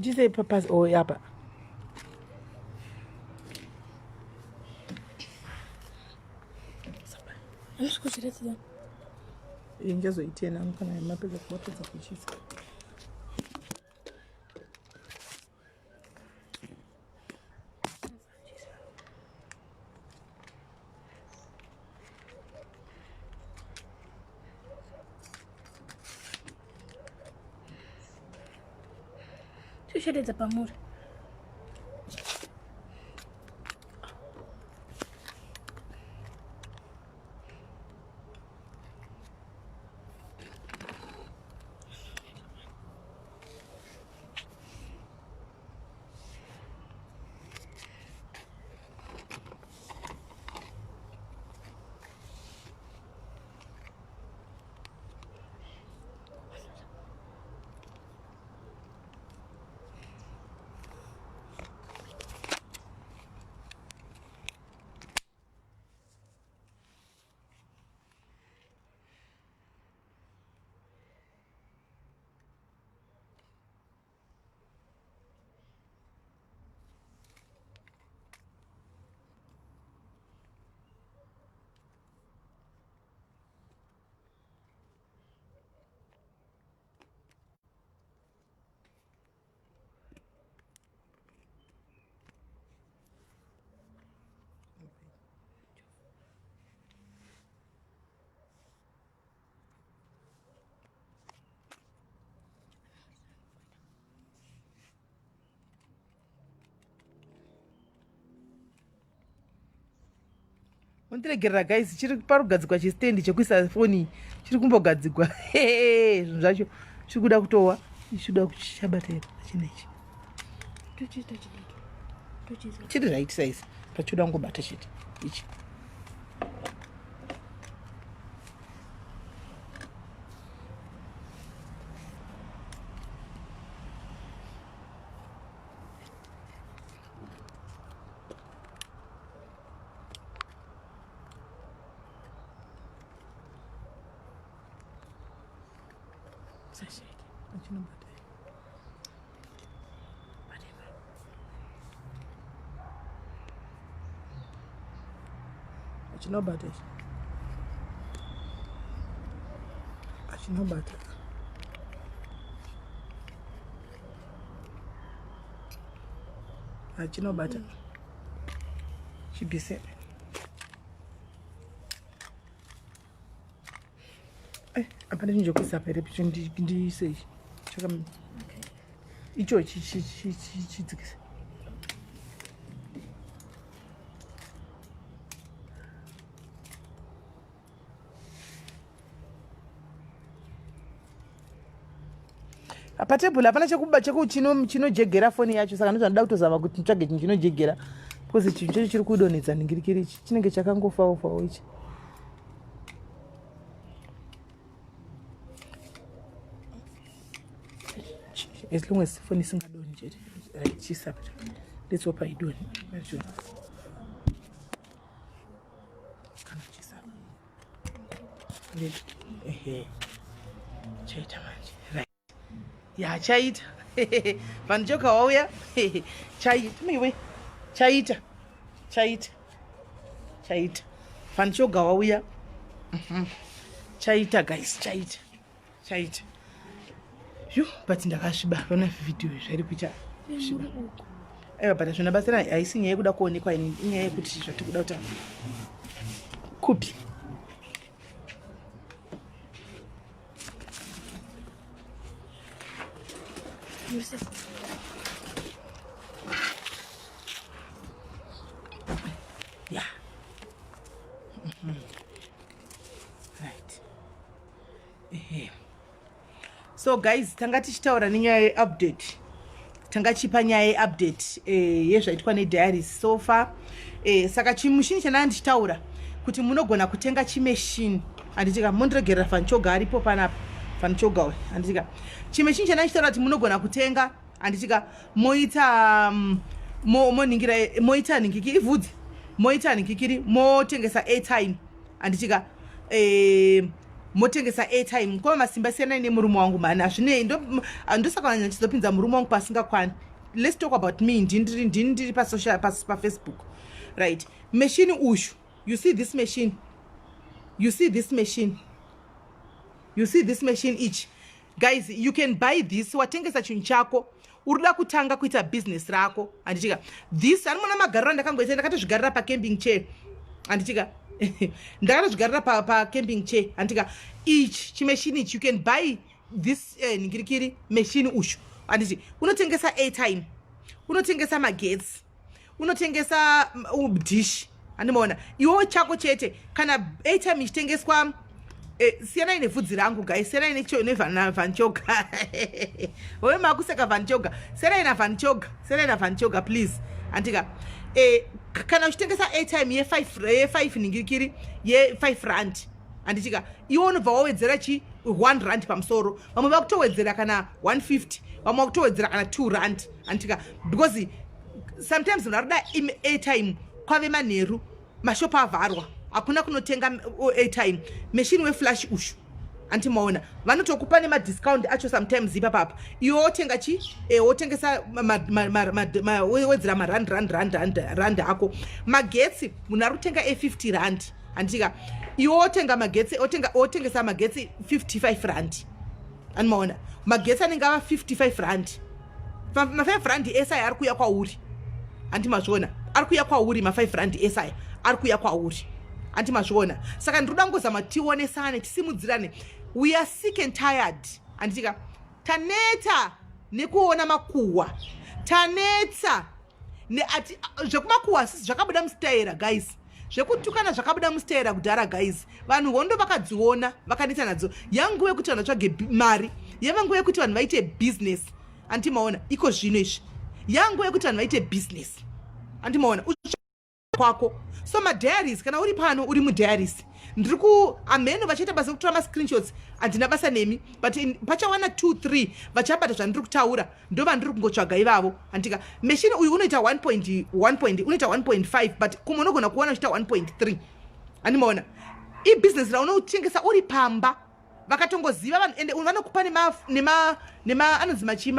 Ndiise papasi o oh, apa. Handisi Ndichazoitena kana mapedza mapedza kuchisa. Tosheredza pamuri. Mundiregerera guys, chiri parugadzigwa chistendi chekuisa foni chiri kumbogadzigwa. Zvinhu zvacho chiri kuda kutowa, chiri kuda kuchabata here chine ichi. Tochiita chidiki. Tochiita. Chiri right size, pachoda kungobata chete ichi. Achinobata ichi. Achinobata. Achinobata. Chibvise. Eh, hapana chinhu chokuisa apa here picho ndiise ichi. Chaka icho chidzikise. Patebhuru hapana chekuba chinojegera foni yacho saka ndozvanoda kutozama kuti nditsvage chinhu chinojegera because chinhu chacho chiri kudonhedza nhingirikiri ichi chinenge chakangofawo fawo ichi. As long as foni isingadonhi chete. Right, chisa let's hope haidonhi. Kana chisa. Ehe. Chaita manje. Right. Ya chaita. Vanhu joka wauya. Chaita miwe. Chaita. Chaita. Chaita. Vanhu choga wauya. Chaita guys, chaita. Chaita. Yu, but ndakasviba. Vana video zvairi kuita. Sviba. Aiwa but hazvina basa haisi nyaya yekuda kuonekwa ini inyaya yekuti zvatikuda kuta kupi. Yeah. Right. Ehe. So guys, tanga tichitaura nenyaya yeupdate. Tanga chipa nyaya yeupdate eh, yezvaitwa nediaries so far. Eh, saka chimushini chandanga ndichitaura kuti munogona kutenga chimeshini handitika mondiregerera fanchoga aripo panapa fanchoga uyu handitika chimeshini chandanga ndichitaura kuti munogona kutenga handitika moita um, moningira moita ningiki ivhudzi moita ningikiri motengesa airtime handitika eh, Motengesa airtime. Mukoma Masimba, siyanai nemurume wangu mhani. Hazvinei, ndosaka vanhu vachizopinza murume wangu pasingakwana. Let's talk about me. Ndini ndiri pasocial, paFacebook, right? Machine uyu, you see this machine, you see this machine, you see this machine ichi. Guys, you can buy this. Watengesa chinhu chako, uri kuda kutanga kuita business rako, handitika? This, anomona magariro andakangoita, ndakatozvigarira pacamping chair, handitika? Ndakatozvigarira pacamping chair, handitika? Ichi chimachine ichi, you can buy this ningirikiri machine ushu, handiti? Unotengesa airtime, unotengesa magetsi, unotengesa dish, handimaona? Iwewo chako chete, kana airtime ichitengeswa, siyanai nevhudzi rangu, guys. Siyanai neVanchoga. Wewe makuseka Vanchoga. Siyanai naVanchoga, siyanai naVanchoga, please, handika? Kana uchitengesa airtime ye5 ningirikiri ye5 rand, handitika? Iwe unobva wawedzera chi 1 rand pamusoro. Vamwe vakutowedzera kana 150, vamwe vakutowedzera kana 2 rand, handitika? Because sometimes munhu arikuda airtime, kwave manheru, mashopu avharwa, hakuna kunotenga airtime. Machine weflash ushu, andimaona? Vanotokupa nemadiscount acho sometimes ipapapa. Iwe wotenga chi wotengesa, wedzera marand, rand, rand, rand, rand ako. Magetsi, munhu ari kutenga e50 rand, handitika? Iwe wotenga magetsi, wotengesa magetsi 55 rand, andimaona? Magetsi anenge ava 55 rand. Ma5 rand ese aya ari kuuya kwauri, handi mazviona? Ari kuuya kwauri. Ma5 rand ese aya ari kuuya kwauri, handi mazviona? Saka ndiri kuda ngozama tionesane, tisimudzirane. We are sick and tired, handitika? Taneta nekuona makuhwa, tanetsa. Zvekumakuhwa sisi zvakabuda musitaira, guys. Zvekutukana zvakabuda musitaira kudhara, guys. Vanhu hondo vakadziona, vakaneta nadzo. Yanguva yekuti vanhu vatsvage mari, yava nguva yekuti vanhu vaite business, andimaona? Iko zvino izvi yanguva yekuti vanhu vaite business, andimaona? Kwako. So madiaries, kana uri pano, uri mudiaries, ndiri ku amheno vachaita basa rekutora mascreenshots, handina basa nemi, but pachawana 2 3 vachabata zvandiri kutaura, ndo vandiri kungotsvaga ivavo, handika? Machine uyu unoita 1.1, unoita 1.5, but kumwe unogona kuona uchiita 1.3, handimaona? Ibhizinesi raunotengesa uri pamba, vakatongoziva vanhu, ende vanokupa nema anonzi machi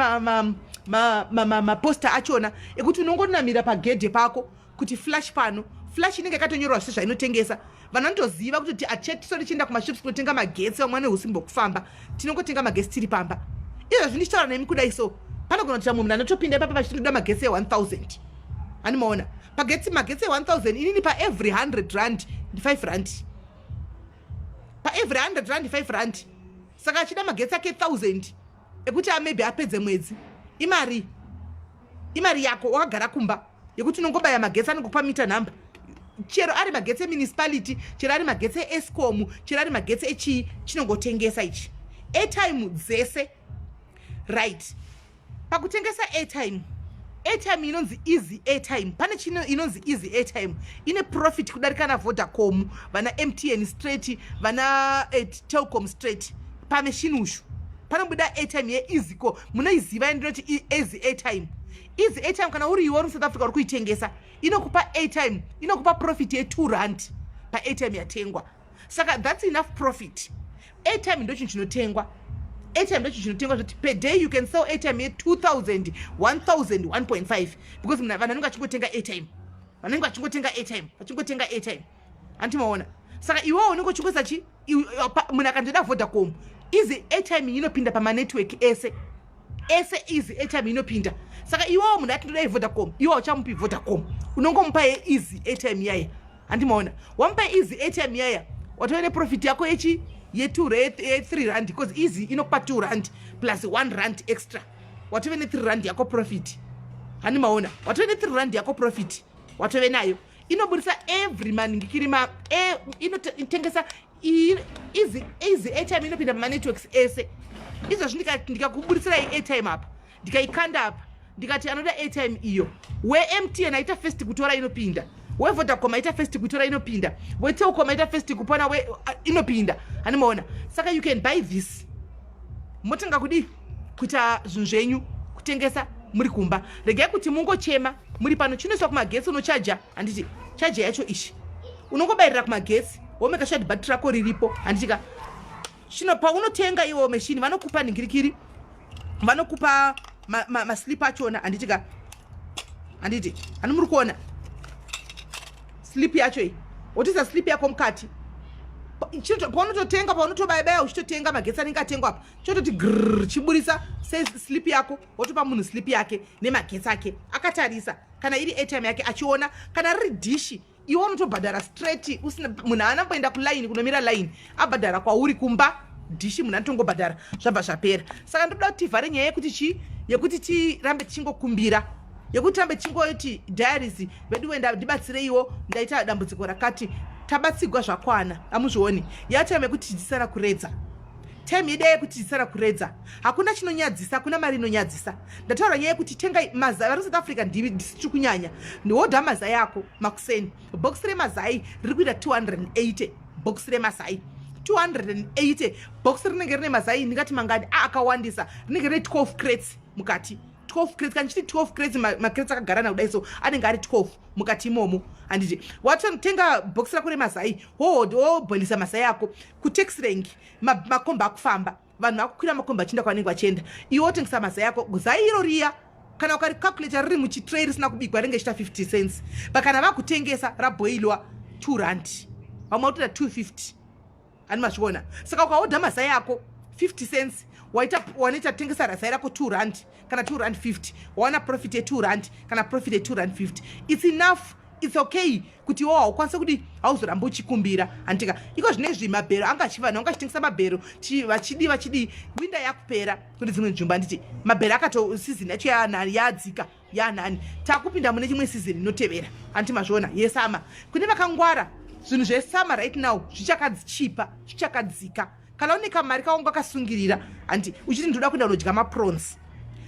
maposter achona ekuti unongonamira pagedhe pako kuti flash pano. Flash inenge yakatonyorwa sezvainotengesa. Vanhu vanotoziva kuti achetisori chienda kumashops kunotenga magetsi. Vamwe vane usimbo hwekufamba, tinongotenga magetsi tiri pamba. Izvozvi ndichitaura nemi kudai, so panogona kuti vamwe munhu anotopinda ipapa vachitoda magetsi e1000, handimaona? Pagetsi, magetsi e1000, inini paevery 100 rand ndi5 rand, paevery 100 rand 5 rand. Saka achida magetsi ake 1000 ekuti amaybe apedze mwedzi, imari yako wakagara kumba yekuti unongobaya magetsi, anongokupa meter number, chero ari magetsi emunicipality, chero ari magetsi eEskom, chero ari magetsi echii. Chinongotengesa ichi airtime dzese, right? Pakutengesa airtime, airtime inonzi Easy Airtime. Pane chino inonzi Easy Airtime, ine profit kudarika na Vodacom, vana MTN straight, vana Telkom straight. Pamachine ushu panobuda airtime yeEasyco, munoiziva? Ndinoti Easy Airtime. Easy Airtime, kana uri iwe uri muSouth Africa uri kuitengesa, inokupa airtime, inokupa profit ye2 rand paairtime yatengwa. Saka that's enough profit. Airtime ndo chinhu chinotengwa, airtime ndo chinhu chinotengwa zvoti per day you can sell airtime ye2000, 1000, 1.5, because vanhu vanenge vachingotenga airtime, vanenge vachingotenga airtime, vachingotenga airtime, handimaona? Saka iwewo unenge uchingoisa chi munhu akandoda Vodacom, Easy Airtime inopinda pamanetwork ese ese. Easy Airtime inopinda. Saka iwewo munhu ati ndoda Vodacom, iwe uchamupi Vodacom, unongomupa yeEasy Airtime yaya, handimaona? Wamupa Easy Airtime yaya, watove neprofit yako yechi ye2, ye3 rand, because Easy inokupa 2 rand plus 1 rand extra. Watove ne3 rand yako profit, handimaona? Watove ne3 rand yako profit, watove nayo. Inobudisa every maningikiri ma inotengesa Easy Airtime, inopinda pamanetworks ese. Izvozvi ndikakubudisirai airtime apa, ndikaikanda apa, ndikati anoda airtime iyo, weMTN aita first kutora, inopinda. WeVodacom aita first kutora, inopinda. WeTelkom aita first kupona, inopinda, handimaona? Saka you can buy this, motenga kudii, kuita zvinhu zvenyu, kutengesa muri kumba. Regai kuti mungochema muri pano. Chinoiswa kumagetsi, unochaja, handiti? Chaja yacho ishi unongobayirira kumagetsi, womeka sure kuti bhatiri rako riripo, handitika? Chino paunotenga iwo machine, vanokupa ningirikiri, vanokupa maslip ma, ma achona, handiti ka? Handiti hani muri kuona slip yacho iyi? Wotoisa slip yako mukati. Paunototenga, paunotobayabaya uchitotenga, magetsi anenge atengwa apa, chototi grr, chiburisa seslip yako, wotopa munhu slip yake nemagetsi ake akatarisa. Kana iri airtime yake achiona, kana riri dhishi, iwe unotobhadhara straight usina munhu haana mboenda kulaini, kunomira line, abhadhara kwauri kumba. Dhishi munhu anotongobhadhara, zvabva zvapera. Saka ndoda kuti tivhare nyaya yekuti chii, yekuti tirambe tichingokumbira, yekuti tirambe tichingoti diaries vedu wenda ndibatsireiwo, ndaita dambudziko rakati. Tabatsigwa zvakwana, amuzvioni? Yatime yekuti tidzisana kuredza, time yedu yekuti tidzisana kuredza. Hakuna chinonyadzisa, hakuna mari inonyadzisa. Ndataura nyaya yekuti tengai mazai. Vari South Africa, ndisitiri kunyanya ndihodha mazai ako makuseni. Bhokisi remazai riri kuita 280. Bhokisi remazai 280. Bhokisi rinenge rine mazai, ndingati mangani? Akawandisa. Rinenge rine 12 crates mukati, 12 crates. Kana chiti 12 crates, macrates akagarana kudai, so anenge ari 12 mukati imomo, handiti? Watenga bhokisi rako remazai, wobhoilisa mazai ako kutaxi rank. Makombi akufamba, vanhu vakukwira makombi achienda kwavanenge vachienda. Iwe wotengesa mazai ako. Zai iro riya, kana ukaricalculata riri muchitray risina kubikwa, ringe chiita 50 cents, but kana vakutengesa rabhoilwa, 2 rand, vamwe vakutoita 250. Ani mazviona? Saka ukaodha mazai ako 50 cents, waita wanoita tengesa razai rako 2 rand kana 2 rand 50, wawana profit ye2 rand kana profit ye2 rand 50. It's enough, it's okay kuti iwo haukwanisa kudi, hauzoramba uchikumbira, handitika? Iko zvinezvi mabhero anga achivanhu vanga achitengesa mabhero, vachidi vachidi. Winter yakupera kune dzimwe nzvimbo, handiti? Mabhero akato season yacho yadzika, yanani, takupinda mune chimwe season inotevera, handiti mazviona? Yesummer. Kune vakangwara, zvinhu zvesummer right now zvichakachipa, zvichakadzika. Kana une kamari kawangu kakasungirira, handi uchiti ndoda kuenda kunodya maprawns,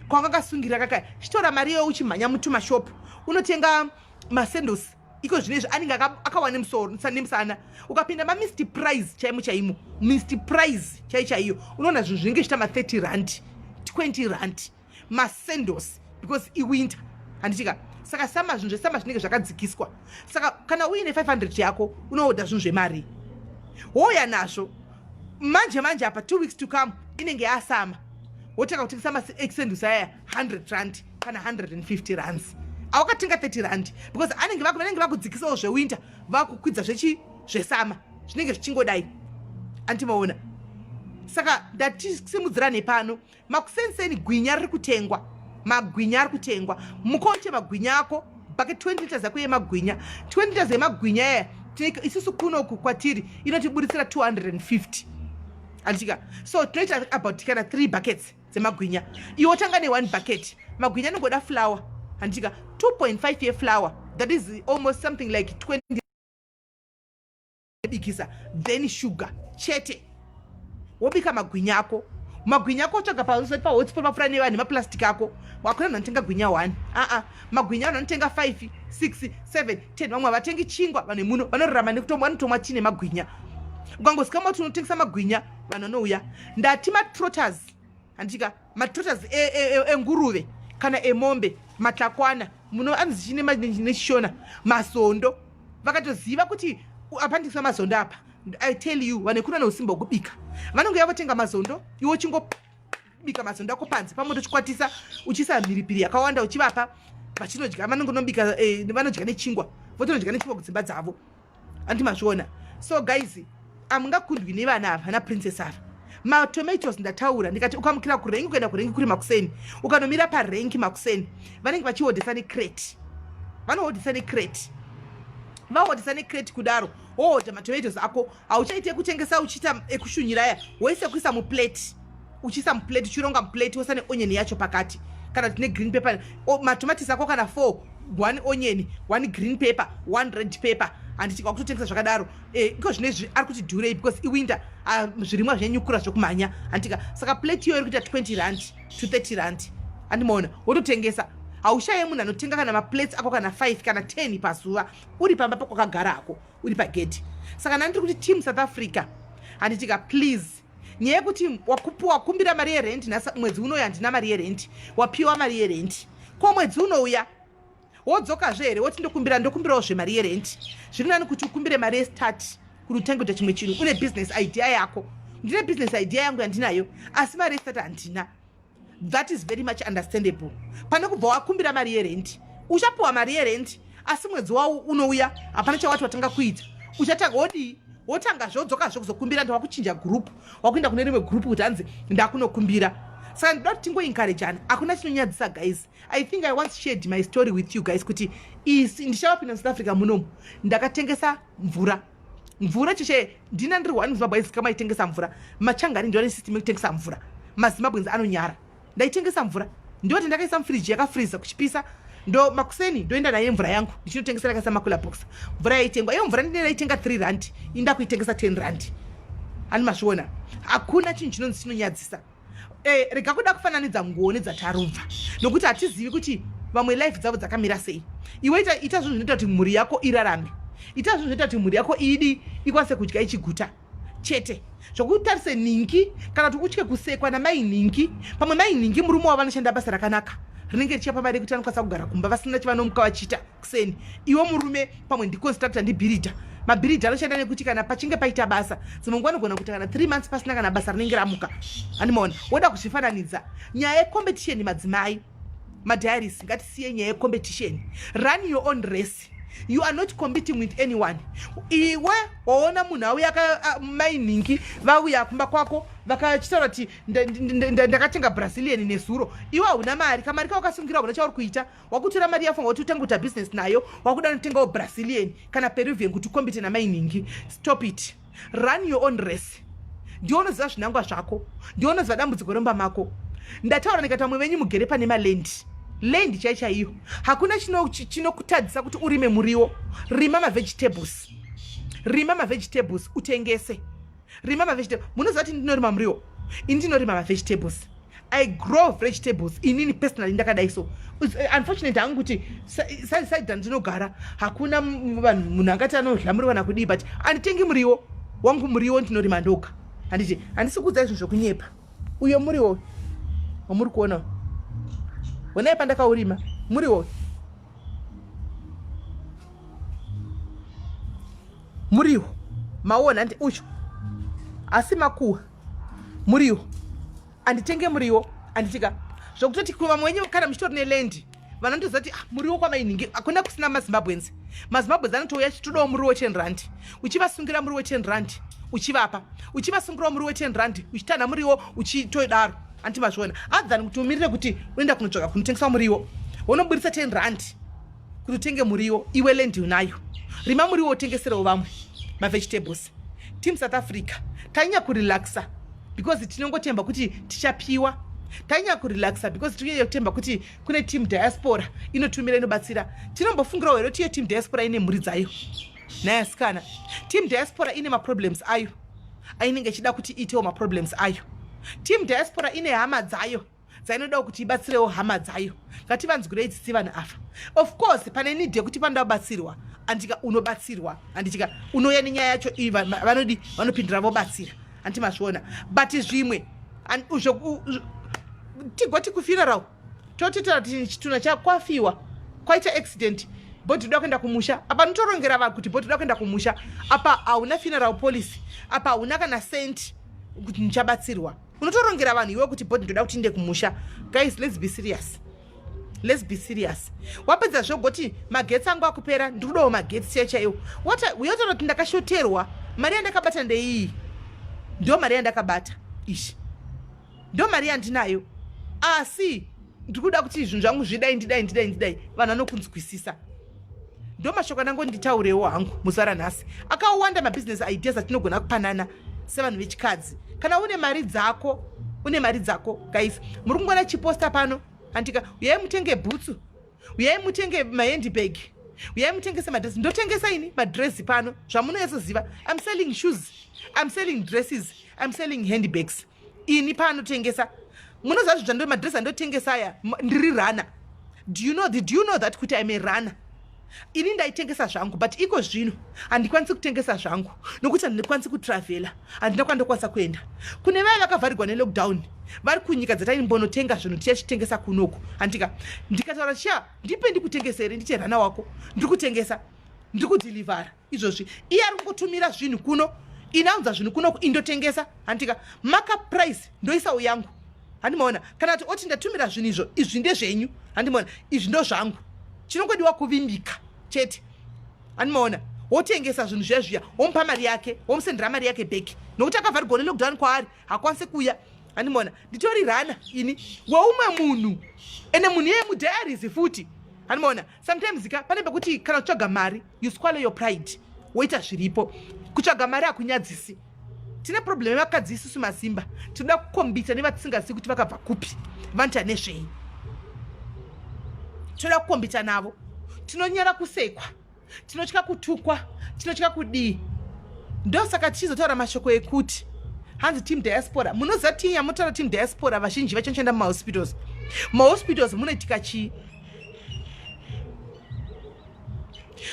kwanga kasungirira kakaya, chitora mari iyoyo, uchimhanya mutumashopu, unotenga masendos. Iko zvinezvi anenge akawa nemusoro nemusana. Ukapinda maMr Price chaimo chaimo, Mr Price chai chaiyo, unoona zvinhu zvinenge zviita ma30 rand, 20 rand masendos, because iwinter, handitika? Saka summer, zvinhu zvesummer zvinenge zvakadzikiswa. Saka kana uine 500 yako, unoodha zvinhu zvemari, wouya nazvo. Manje manje apa, 2 weeks to come, inenge yasummer, wotanga kutengesa masendos aya 100 rand kana 150 rands. Awakatenga 30 rand, because anenge vanenge vakudzikisawo zvewinter, vakukwidza zvechi zvesummer. Zvinenge zvichingodai, andimaona? Saka ndatisimudzirane pano makusenseni. Gwinya riri kutengwa, magwinya ari kutengwa. Mukoche magwinya ako, bucket 20 liters yako yemagwinya. 20 liters yemagwinya aya, isusu kunoku kwatiri inotiburitsira 250, handitika? So tinoita about kana 3 buckets dzemagwinya. Iwe tanga ne1 bucket magwinya, anongoda flour, handitika? 2.5 yeflour, that is almost something like 20 bikisa, then sugar chete. Wobika magwinya ako. Magwinya ako otsvaga pahotspot, mapfuura nevanhu nemaplastic ako. Hakuna munhu anotenga gwinya 1, aa. Magwinya vanhu vanotenga 5, 6, 7, 10. Vamwe havatengi chingwa. Vanhu muno vanorarama nekutomwa, vanotomwa tii nemagwinya. Ukangosika mati unotengesa magwinya, vanhu vanouya. Ndati matrotters, handitika? Matrotters enguruve kana emombe, matlakwana muno anzi chine nechishona, mazondo. Vakatoziva kuti apandiswa mazondo apa, I tell you, vanhu kuna neusimba hwekubika, vanenge yavotenga mazondo. Iwe uchingobika mazondo ako panze pamoto, uchikwatisa, uchiisa mhiripiri yakawanda, uchivapa vachinodya. Vanenge nobika, vanodya nechingwa, votonodya nechingwa kudzimba dzavo, andi mazviona? So guys, hamungakundwi nevana ava, vana Princess ava. Matomatoes ndataura, ndikati ukamukira kurengi, kuenda kurengi kuri makuseni, ukanomira parengi makuseni, vanenge vachihodhesa necrate, vanohodhesa necrate. Vahodhesa necrate kudaro, wohodha matomatoes ako. Hauchaiti ekutengesa uchiita ekushunyira aya, woise kuisa muplate, uchiisa muplate, uchironga muplate, woisa neonion yacho pakati kana kuti negreen pepper. Matomatisi ako kana 4, one onion, one green pepper, one red pepper, handiti? Wakutotengesa zvakadaro. Iko zvinezvi ari kuti dhurei because iwinter, zvirimwa zvinyanyukura zvokumhanya, handitika? Saka plate iyoyo iri kuita 20 rand to 30 rand, handimaona? Wototengesa, haushaye munhu anotenga kana maplates ako kana 5 kana 10 pazuva, uri pamba pakwakagarako, uri pagedhi. Saka nandiri kuti team South Africa, handitika? Please, nyaya yekuti wakumbira mari yerent nhasi, mwedzi unoyu handina mari yerent, wapiwa mari yerent, ko mwedzi unouya wodzokazve here woti ndokumbira, ndokumbirawo zvemari yerent? Zviri nani kuti ukumbire mari yestart kuti utange kuita chimwe chinhu, une business idea yako. Ndine business idea yangu yandinayo, asi mari yestarter handina. That is very much understandable. Pane kubva wakumbira mari yerendi, uchapiwa mari yerendi, asi mwedzi wawo unouya hapana chawati watanga kuita. Uchatanga wodii? Wotanga zvodzokazve kuzokumbira. Ndawakuchinja group, wakuenda kune rimwe group kuti hanzi ndakunokumbira. Saka ndinoda kuti tingoencouragana. Hakuna chinonyadzisa, guys. I think I once shared my story with you guys kuti isi ndichavapinda muSouth Africa munomu, ndakatengesa mvura. Mvura cheshe ndina ndiri one Zimbabwe aizikamwa aitengesa mvura. Machangani ndiwane system yekutengesa mvura. MaZimbabweans anonyara. Ndaitengesa mvura, ndoti ndakaisa mufriji yakafriza kuchipisa. Ndo makuseni ndoenda naye mvura yangu ndichinotengesa, ndakaisa macooler box. Mvura yaitengwa iyo mvura ndine ndaitenga 3 rand, inda kuitengesa 10 rand. Hani mazviona? Hakuna chinhu chinonzi chinonyadzisa. Rega kuda kufananidza nguo nedzatarubva, nokuti hatizivi kuti vamwe life dzavo dzakamira sei. Iwe ita zvinhu zvinoita kuti mhuri yako irarame. Ita zvinhu zvinoita kuti mhuri yako idi ikwanise kudya ichiguta chete. Zvokutarise nhingi kana kuti utye kusekwa namai nhingi. Pamwe mai nhingi murume wavo anoshanda basa rakanaka rinenge richiapa mari yekuti vanokwanisa kugara kumba vasina chivanomuka vachiita kuseni. Iwe murume pamwe ndiconstructor, ndibuilder. Mabuilder anoshanda nekuti kana pachinge paita basa, dzimwe nguva anogona kuita kana 3 months pasina kana basa rinenge ramuka. Handimaona woda kuzvifananidza. Nyaya yecompetition, madzimai madiaries, ngatisiye nyaya yecompetition. Run your own race. You are not competing with anyone. Iwe waona munhu auya, mai nhingi vauya kumba kwako vakachitaura kuti ndakatenga Brazilian nezuro. Iwe hauna mari, kamari kawakasungira hauna chauri kuita. Wakutora mari yafunga kuti utange kuita business nayo, wakuda notengawo Brazilian kana Peruvian kuti ucompete namai nhingi. Stop it. Run your own race. Ndiwe unoziva zvinangwa zvako, ndiwe unoziva dambudziko remba mako. Ndataura ndikati vamwe venyu mugere pane maland, land chai chaiyo. Hakuna chinokutadzisa kuti urime muriwo. Rima mavegetables, rima mavegetables utengese. Rima mavegetables. Munoziva kuti ndinorima muriwo ini? Ndinorima mavegetables. I grow vegetables inini personally ndakadai. So unfortunate hangu kuti side randinogara hakuna vanhu, munhu angati anodya muriwo kana kudii, but handitengi muriwo wangu. Muriwo ndinorima ndoga. Handiti handisi kuudza izvo zvokunyepa. Uyo muriwo wamuri kuona, honai pandakaurima muriwo. Muriwo mauona handi ucho asi makuwa muriwo. Handitenge muriwo, handitika zvokutoti vamwe wenyu kana muchitori neland vanotoziva kuti ah, muriwo kwamainhingi hakuna kusina maZimbabweans. MaZimbabweans anotouya achitodawo muriwo 10 rand. Uchivasungira muriwo 10 rand, uchivapa, uchivasungirawo muriwo 10 rand, uchitanha muriwo uchitodaro. Handiti mazviona? Other than kuti umirire kuti unoenda kunotsvaka kunotengesa muriwo, wonoburitsa 10 rand kuti utenge muriwo, iwe land unayo. Rima muriwo utengeserewo vamwe mavegetables. Team South Africa, tanyanya kurelaxa because tinongotemba kuti tichapiwa. Tanyanya kurelaxa because tinonyanya kutemba kuti kune team diaspora inotumira, inobatsira. Tinombofungirawo here kuti iyo team diaspora ine mhuri dzayo? Naye asikana, team diaspora ine maproblems ayo ainenge ichida kuti iitewo maproblems ayo. Team diaspora ine hama dzayo dzainodawo kuti ibatsirewo hama dzayo. Ngativanzwirei tsitsi vanhu afa. Of course pane need yekuti panoda kubatsirwa, andika unobatsirwa, handitika unouya nenyaya yacho, vanodi vanopindira vobatsira. Handiti mazviona? But zvimwe tigoti kufuneral totitaura kuti chitunha chakwafiwa, kwaita accident, body toda kuenda kumusha. Apa notorongera vanhu kuti body toda kuenda kumusha. Apa hauna funeral policy, apa hauna kana cent kuti ndichabatsirwa. Unotorongera vanhu iwe kuti body ndoda kuti inde kumusha. Guys, let's be serious, let's be serious. Wapedza zvogoti magetsi angu akupera, ndiri kudawo magetsi chaiyo chaiwo. Uyotaura kuti ndakashoterwa. Mari yandakabata ndeiyi, ndo mari yandakabata ishi, ndo mari yandinayo, asi ndiri kuda kuti zvinhu zvangu zvidai, ndidai, ndidai, ndidai. Vanhu vanokunzwisisa. Ndo mashoko anango nditaurewo hangu muzuva ranhasi. Akawanda mabusiness ideas atinogona kupanana sevanhu vechikadzi. Kana une mari dzako, une mari dzako. Guys, muri kungoona chiposta pano, handika? Uyai mutenge bhutsu, uyai mutenge mahandbag, uyai mutengese madresi. Ndotengesa ini madresi pano, zvamunonyatsoziva. I'm selling shoes, I'm selling dresses, I'm selling handbags. Ini paanotengesa, munoziva zvinhu zvando madresi andotengesa aya. Ndiri runner. Do you know that kuti I'm a runner? Ini ndaitengesa zvangu, but iko zvino handikwanisi kutengesa zvangu nokuti handikwanisi kutravhela, handina kwandokwanisa kuenda. Kune vaya vakavharirwa nelockdown vari kunyika dzataimbonotenga zvinhu tichachitengesa kunoku, handika ndikataura sha ndipe ndikutengesere, ndite runner wako. Ndiri kutengesa, ndiri kudhilivhara izvozvi. Iye ari kungotumira zvinhu kuno. Inaunza zvinhu kunoku, indotengesa, handika? Markup price ndoisawo yangu, handimaona? Kana kuti oti ndatumira zvinhu izvo, izvi ndezvenyu, handimaona? Izvi ndo zvangu. Chinongodiwa kuvimbika chete, handimaona? Wotengesa zvinhu zviya zviya, womupa mari yake, womusendera mari yake back, nokuti akavharigwa nelockdown, kwaari hakwanisi kuuya, handimaona? Nditori runner ini weumwe munhu, ende munhu iyeye mudiaries futi, handimaona? Sometimes ka pane pekuti kana kutsvaga mari, you swallow your pride, woita zviripo. Kutsvaga mari hakunyadzisi. Tine problem yevakadzi isusu masimba, tinoda kukombita nevatisingazivi kuti vakabva kupi, vanoita nezvei. Tinoda kukombita navo, tinonyara kusekwa, tinotya kutukwa, tinotya kudii. Ndosaka tichizotaura mashoko ekuti hanzi team diaspora. Munoziva tii yamotaura team diaspora, vazhinji vachanoshanda mumahospitals. Mahospitals munoitika chii?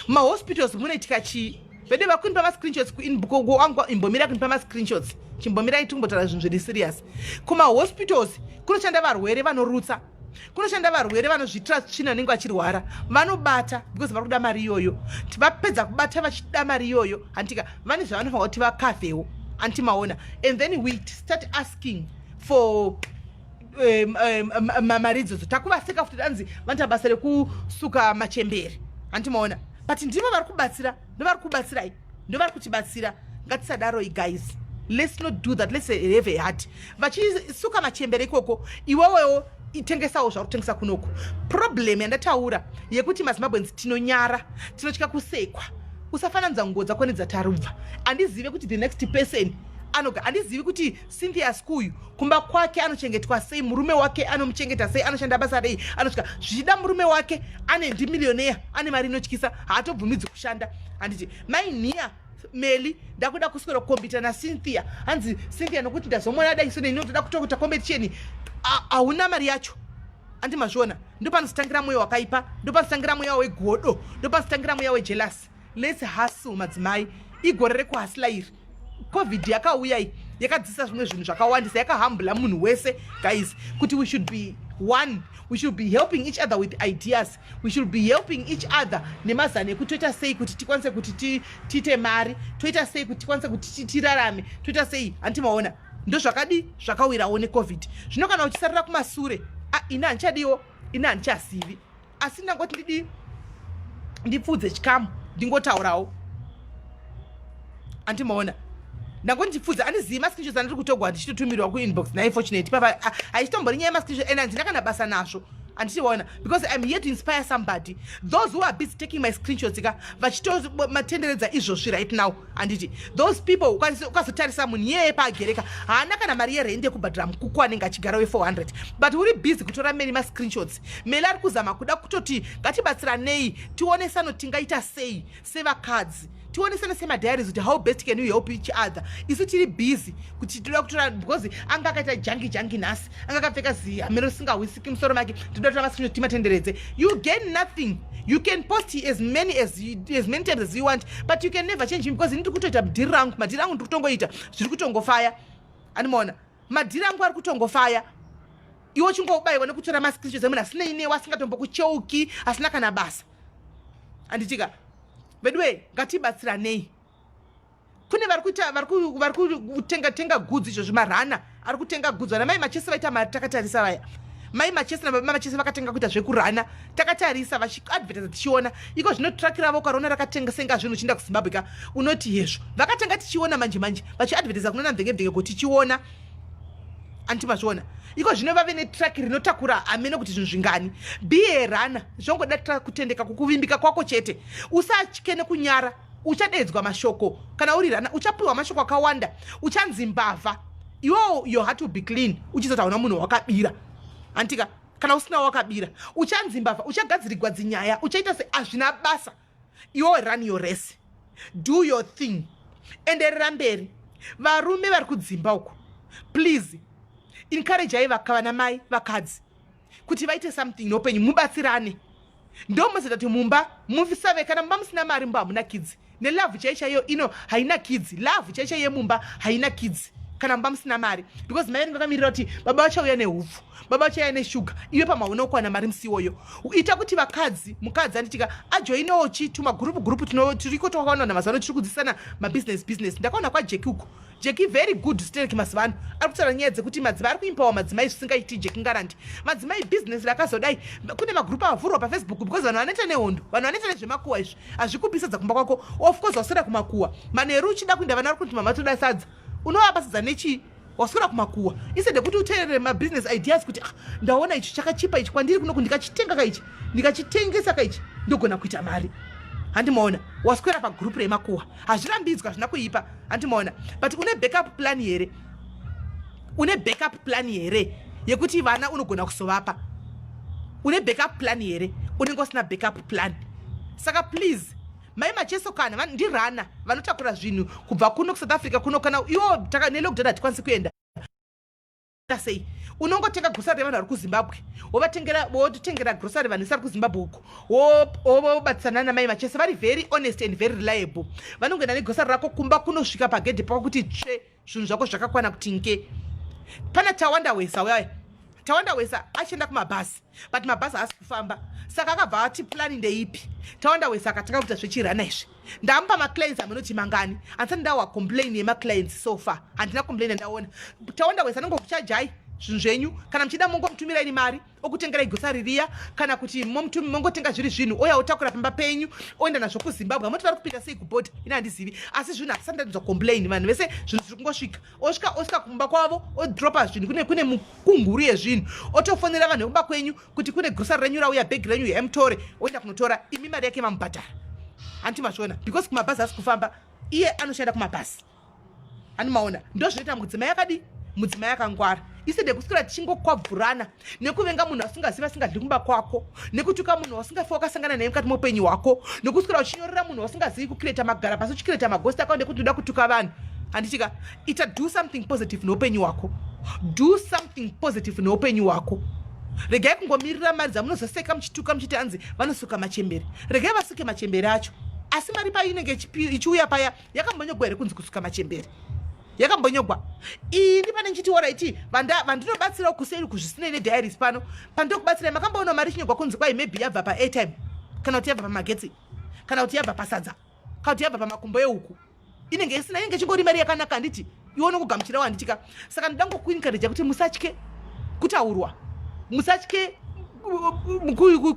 Mahospitals munoitika chii? Vede vakunipa mascreenshots kuinbox, imbomira kunipa mascreenshots, chimbomirai tikumbotaura zvinhu zviri serious. Kumahospitals kunoshanda varwere vanorutsa, kunoshanda varwere vanozviitira tsvina, vanenge vachirwara, vanobata because vari kuda mari iyoyo. Vapedza kubata vachida mari iyoyo, handitika? Vane zvavanofanira kuti vakavhewo, antimaona? And then we start asking for mari idzodzo, takuvaseka futi, anzi vanoita basa rekusuka machembere, handimaona? But ndivo vari kubatsira, ndovari kubatsirai, ndovari kutibatsira. Ngatisadaroi guys, let's not do that. Let's have a heart. Vachisuka machembere ikoko, iwewewo itengesawo zvauri kutengesa kunoku. Problem yandataura yekuti maZimbabweans tinonyara, tinotya kusekwa. Usafananidza nguo dzako nedzatarubva. Handizive kuti the next person anoga, handizivi kuti Cynthia Skuyu kumba kwake anochengetwa sei, murume wake anomuchengeta sei, anoshanda basa rei, anosvika zvichida murume wake ane ndimillionaire, ane mari inotyisa, haatobvumidzi kushanda, handiti? Mainhiya Meli, ndakuda kuswera kukombita naCynthia, hanzi Cynthia nokuti ndazomona dai so neni ndoda kutokuita competition. Hauna mari yacho, andi mazviona? Ndopanozotangira mweya wakaipa, ndopanozotangira mweya wegodo, ndopanozotangira mweya wejealous. Let's hustle, madzimai. Igore rekuhustla iri. COVID yakauya iyi yakadzidzisa zvimwe zvinhu zvakawandisa, yakahumbla munhu wese guys, kuti we should be one, we should be helping each other with ideas, we should be helping each other nemazano ekuti toita sei kuti tikwanise kuti tiite mari, toita sei kuti tikwanise kuti tirarame, toita sei, handimaona? Ndozvakadi zvakawirawo neCOVID. Zvino kana uchisarira kumasure, ini handichadiwo, ini handichazivi, asi ndangoti ndidi ndipfudze chikamu, ndingotaurawo, andimaona? Ndangoti ndipfudze. Andizivi mascreenshots andiri kutogwa ndichitotumirwa kuinbox naInfortunate papa, haichitombori nyaya yemascreenshot and handina kana basa nazvo, handichiona? Because I'm here to inspire somebody. Those who are busy taking my screenshots ka, vachitomatenderedza izvozvi right now, handiti? Those people, ukazotarisa munhu iyeye paagereka, haana kana mari yerende yekubhadhara mukuku anenge achigara we400, but uri busy kutora many mascreenshots. Mele ari kuzama kuda kutoti ngatibatsiranei, tionesano tingaita sei sevakadzi, tionesane semadiaries kuti how best can we help each other. Isu tiri busy kuti toda kutora because anga akaita jangi jangi nhasi, anga akapfeka zihameno risingawisiki musoro make, toda kutora mascreenshot timatenderedze. You gain nothing. You can post as many times as you want, but you can never change him, because ini ndiri kutoita dhiri rangu, madhiri angu ndiri kutongoita, zviri kutongofaya, animaona? Madhiri angu ari kutongofaya. Iwe uchingobayiwa nekutora mascreenshots emunhu asinei newe, asingatombokucheuki, asina kana basa, handitika? Veduwe, ngatibatsiranei. Kune vari kuita, vari kutenga tenga goods izvozvi, marana ari kutenga goods. Vana mai Machesi vaita mari takatarisa. Vaya mai Machesi nababa Machesi vakatenga kuita zvekurana takatarisa, vachiadvertisa tichiona. Iko zvino truck ravo ukaroona rakatengasenga zvinhu uchienda kuZimbabwe ka, unoti hezvo, vakatenga tichiona. Manje manje vachiadvertisa kunona mvenge mvenge ko tichiona, anti mazviona? Iko zvino vave netruck rinotakura hamene kuti zvinhu zvingani. Be a runner. Zvongoda kutendeka, kukuvimbika kwako chete. Usatye nekunyara. Uchadedzwa mashoko kana uri runner, uchapiwa mashoko akawanda, uchanzi mbavha. Iwewo your heart will be clean, uchizoti hauna munhu wakabira, handitika? Kana usina wakabira, uchanzi mbavha, uchagadzirigwa dzinyaya, uchaita se hazvina basa. Iwewe run your race, do your thing, enderera mberi. Varume vari kudzimba uku, please encouragei vana mai, vakadzi kuti vaite something neupenyu, mubatsirane. Ndomuzoita kuti mumba musave, kana mumba musina mari, mumba hamuna kidzi. Nelove chai chaiyo ino haina kidzi. Love chai chaiyo yemumba haina kidzi. Kana mumba musina mari, because mai vanenge vakamirira kuti baba vachauya nehupfu, baba vachauya neshuga, iwe pamauna kuwana mari musi iwoyo. Ita kuti vakadzi, mukadzi anditika ajoinewo chi tumagurupu gurupu turiko twakawana mazuva ano tiri kudzidzisana mabusiness business. Ndakaona kwaJeki uko, Jeki very good sterek. Mazuva ano ari kutaura nyaya dzekuti madzimai ari kuimpawa madzimai zvisingaiti. Jeki Ngarandi, madzimai business rakazodai. Kune magurupu avhurwa paFacebook because vanhu vanoita nehondo, vanhu vanoita nezvemakuwa. Izvi hazvikupi sadza kumba kwako. Of course waswera kumakuwa manheru, uchida kuenda, vana vari kuti, "Mama, toda sadza." Unovapa sadza nechii? Waswera kumakuwa. Instead yekuti uteerere mabusiness ideas kuti, "Ah, ndaona ichi chakachipa ichi kwandiri kunoku, ndikachitenga kaichi, ndikachitengesa kaichi, ndogona kuita mari," handimaona? Waswera pagurupu remakuwa. Hazvirambidzwa, hazvina kuipa, handimaona? But une backup plan here? Une backup plan here yekuti vana unogona kuzovapa? Une backup plan here? Unenge usina backup plan. Saka please, Mai Macheso, kana ndirana vanotakura zvinhu kubva kuno kuSouth Africa kuno, kana iwo nelockdown hatikwanisi kuenda sei? Unongotenga grocery revanhu vari kuZimbabwe, wovatengera, wototengera grocery vanhu vese vari kuZimbabwe uko, wobatsana namai Machese. Vari very honest and very reliable. Vanongoenda negrocery rako kumba, kunosvika pagedhe pako kuti tsve, zvinhu zvako zvakakwana kuti nke. Pana Tawanda Wesa uyaya, Tawanda Wesa achienda kumabhasi, but mabhasi haasi kufamba, saka akabva ati plan ndeipi? Tawanda Wesa akatanga kuita zvechirana izvi. Ndamupa maclients amunoti mangani? Handisati ndawa complain yemaclients so far, handina complain yandaona. Tawanda Wesa anongokuchajai zvinhu zvenyu. Kana muchida, mongomutumirai mari, okutengerai grocery riya, kana kuti mongotenga zviri zvinhu, oya otakura pamba penyu, oenda nazvo kuZimbabwe. Amoti vari kupinda sei kubhodha, ina handizivi, asi zvinhu hatisati ndanzwa complain. Vanhu vese zvinhu zviri kungosvika, osvika, osvika kumba kwavo, odropa zvinhu. Kune mukunguru yezvinhu, otofonera vanhu vekumba kwenyu kuti kune grocery renyu rauya, bhegi renyu, yamutore. Oenda kunotora, imi mari yake mamubhadhara, hanti mazviona? Because kumabhazi asi kufamba, iye anoshanda kumabhazi, animaona? Ndo zvinoita mudzimai akadi, mudzimai akangwara. Instead kuswera tichingokwabvurana nekuvenga munhu asingazivi, asingadli kumba kwako, nekutuka munhu wasingafi wakasangana naye mukati meupenyu hwako, nekuswera uchinyorera munhu wasingazivi, kucreata magara pasi uchicreata maghost account ekuti uda kutuka vanhu, handichika? Ita, do something positive neupenyu hwako, do something positive neupenyu hwako. Regai kungomirira mari dzamunozoseka muchituka, muchiti hanzi vanosuka machembere. Regai vasuke machembere acho, asi mari painenge ichiuya paya, yakambonyogwa here kunzi kusuka machembere? Yakambonyogwa? Ini pane nchiti, alright, vandinobatsirawo kuseri kuzvisinei nediaries pano pandinokubatsirai, makamboona mari ichinyogwa kunzi kwai maybe yabva paairtime, kana kuti yabva pamagetsi, kana kuti yabva pasadza, kana kuti yabva pamakumbo ehuku? Inenge isina, inenge ichingori mari yakanaka, handiti? Iwe nokugamuchirawo, handitika? Saka ndoda ngokuencourager kuti musatye kutaurwa, musatye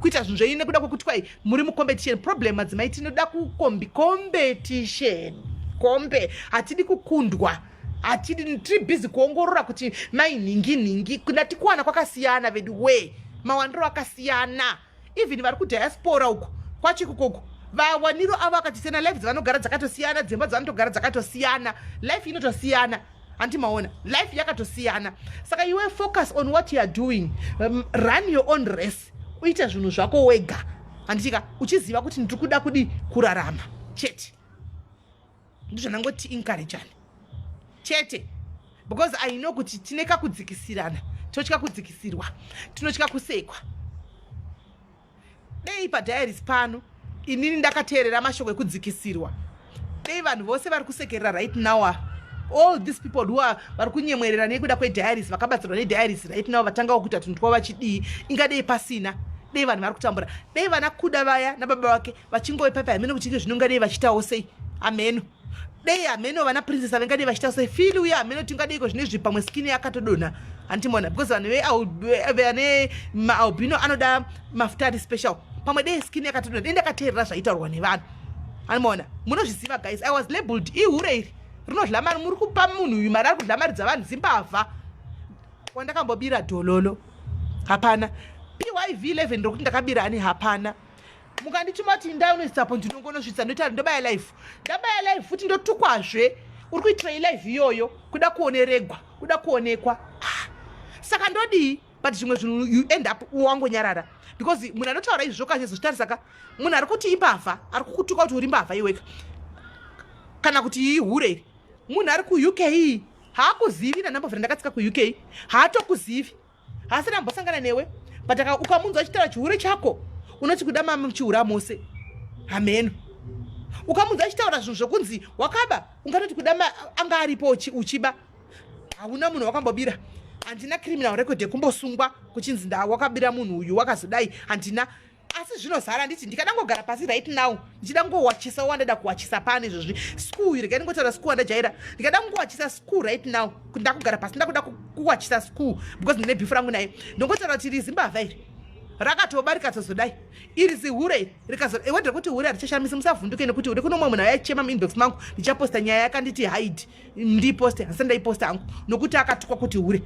kuita zvinhu zvenyu nekuda kwekuti kwai muri mucompetition. Problem, madzimai, tinoda kukombi competition, kombe, hatidi kukundwa, hatidi. Tiri busy kuongorora kuti mai nhingi nhingi. Ndati kuwana kwakasiyana vedu we, mawandiro akasiyana. Even vari kudiaspora uko kwachikukoko, vawaniro avo akatosiyana, life dzavanogara dzakatosiyana, dzimba dzavanotogara dzakatosiyana, life inotosiyana, handi maona? Life yakatosiyana. Saka iwe focus on what you are doing, run your own race, uite zvinhu zvako wega, handitika? Uchiziva kuti ndiri kuda kudi kurarama chete. Ndizvanangoti encouragani chete, because I know kuti tine kakudzikisirana, totya kudzikisirwa, tinotya kusekwa. Dei padiaries pano inini ndakateerera mashoko ekudzikisirwa, dei vanhu vose vari kusekerera right now, all these people who are vari kunyemwerera nekuda kwediaries, vakabatsirwa nediaries right now, vatangawo kuita tunhu twavo vachidii, ingadei pasina. Dei vanhu vari kutambura, dei vana kuda vaya nababa vake vachingoipaipa hameno kuti zvinongadei vachiitawo sei, hameno. Dei hameno vana Princess avengadei vachiita sei, fili uye hameno tingadeiko zvinezvi, pamwe skin yakatodonha, hantimona? Because vanhu vane maalbino anoda mafuta ari special. Pamwe dei skin yakatodonha. Dei ndakateerera zvaitaurwa nevanhu, hanimona? Munozviziva guys, I was labeled ihure iri rinodla mari, muri kupa munhu uyu mari, ari kudla mari dzavanhu, zimbavha. Wandakambobira dhololo hapana. Pyv 11 rokuti ndakabira ani hapana. Mukandituma kuti ndaunoisapo, ndinongonosvitsa, ndoita, ndobaya live, ndabaya live futi ndotukwazve. Uri kuitirei live iyoyo? Kuda kuoneregwa, kuda kuonekwa. Ah, saka ndodii? But zvimwe zvinhu you end up wangonyarara, because munhu anotaura izvozvo kachizozvitarisaka, munhu ari kuti imbavha, ari kukutuka kuti uri mbavha iweka, kana kuti ihure iri, munhu ari kuUK, haakuzivi. Nandambovhira ndakatsika kuUK, haatokuzivi, haasati ambosangana newe, but ukamunzwa achitaura chihure chako, unoti kuda mama muchihura mose, hameno. Ukamunzwa achitaura zvinhu zvokunzi wakaba, ungatoti kuda anga aripo uchiba. Hauna munhu wakambobira. Handina criminal record yekumbosungwa kuchinzi nda wakabira munhu uyu, wakazodai. Handina, asi zvinozara. Handiti ndikada ngogara pasi right now, ndichida ngowachisa wandada kuwachisa pano izvozvi, school, regai ndingotaura school wandajaira. Ndikada ngowachisa school right now, ndakugara pasi, ndakuda kuwachisa school because ndine beef rangu naye, ndongotaura kuti iri zimbavha iri rakatoba, rikatozodai, iri zihure iri rikazo. Wedera kuti hure harichashamisi, musavhunduke nekuti hure. Kuno mumwe munhu ayachema muinbox mangu, ndichaposta nyaya yakanditi hide ndiposte, handisati ndaiposta hangu nokuti akatukwa kuti hure.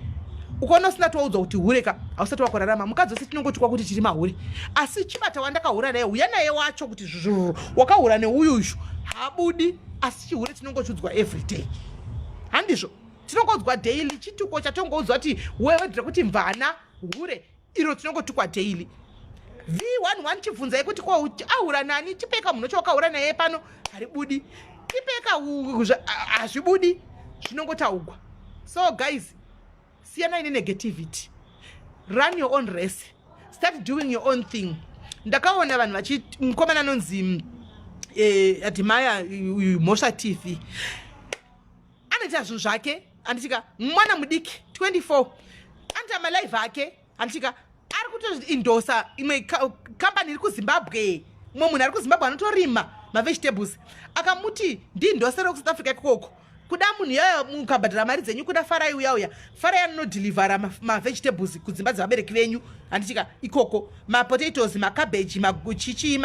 Ukaona usina towaudzwa kuti hure ka, hausati wakurarama. Mukadzi wese tinongotukwa kuti tiri mahure, asi chibata wandakahura naye, uya naye wacho kuti zvrr wakahura neuyuyu, habudi. Asi chihure tinongochiudzwa every day, handizvo? Tinongodzwa daily chituko chatongoudzwa kuti wewedhera kuti mvana, hure iro tinongotukwa daily. V11 chibvunzai kuti ko ahura nani? Tipeka munhu wacho wakahura naye pano, haribudi. Tipeka, hazvibudi, zvinongotaugwa. So guys, siyanai nenegativity. Run your own race, start doing your own thing. Ndakaona vanhu vachi mukomana anonzi Admire uyu, Mhosva TV, anoita zvinhu zvake, handitika? Mwana mudiki, 24, anoita malive ake, handitika? Ari kutoendorsa imwe kambani iri kuZimbabwe. Mumwe munhu ari kuZimbabwe anotorima mavegetables, akamuti ndiendorsere kuSouth Africa ikoko. Kuda munhu iyoyo, mukabhadhara mari dzenyu kuda Farai uya uya. Farai anonodelivera mavegetables kudzimba dzevabereki venyu, handitika? Ikoko mapotatoes, macabbage, machichi,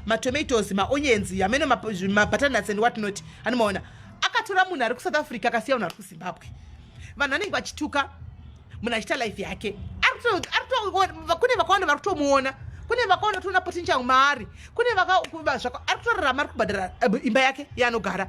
matomatoes, maonions, amene mabutternuts and what not. Anomaona akatora munhu ari kuSouth Africa, akasiya munhu ari kuZimbabwe. Vanhu vanenge vachituka munhu achiita life yake. Kune vakawanda vari kutomuona, kune vakawanda toona potential maari, kune ari kutorarama, ari kubhadhara imba yake yaanogara,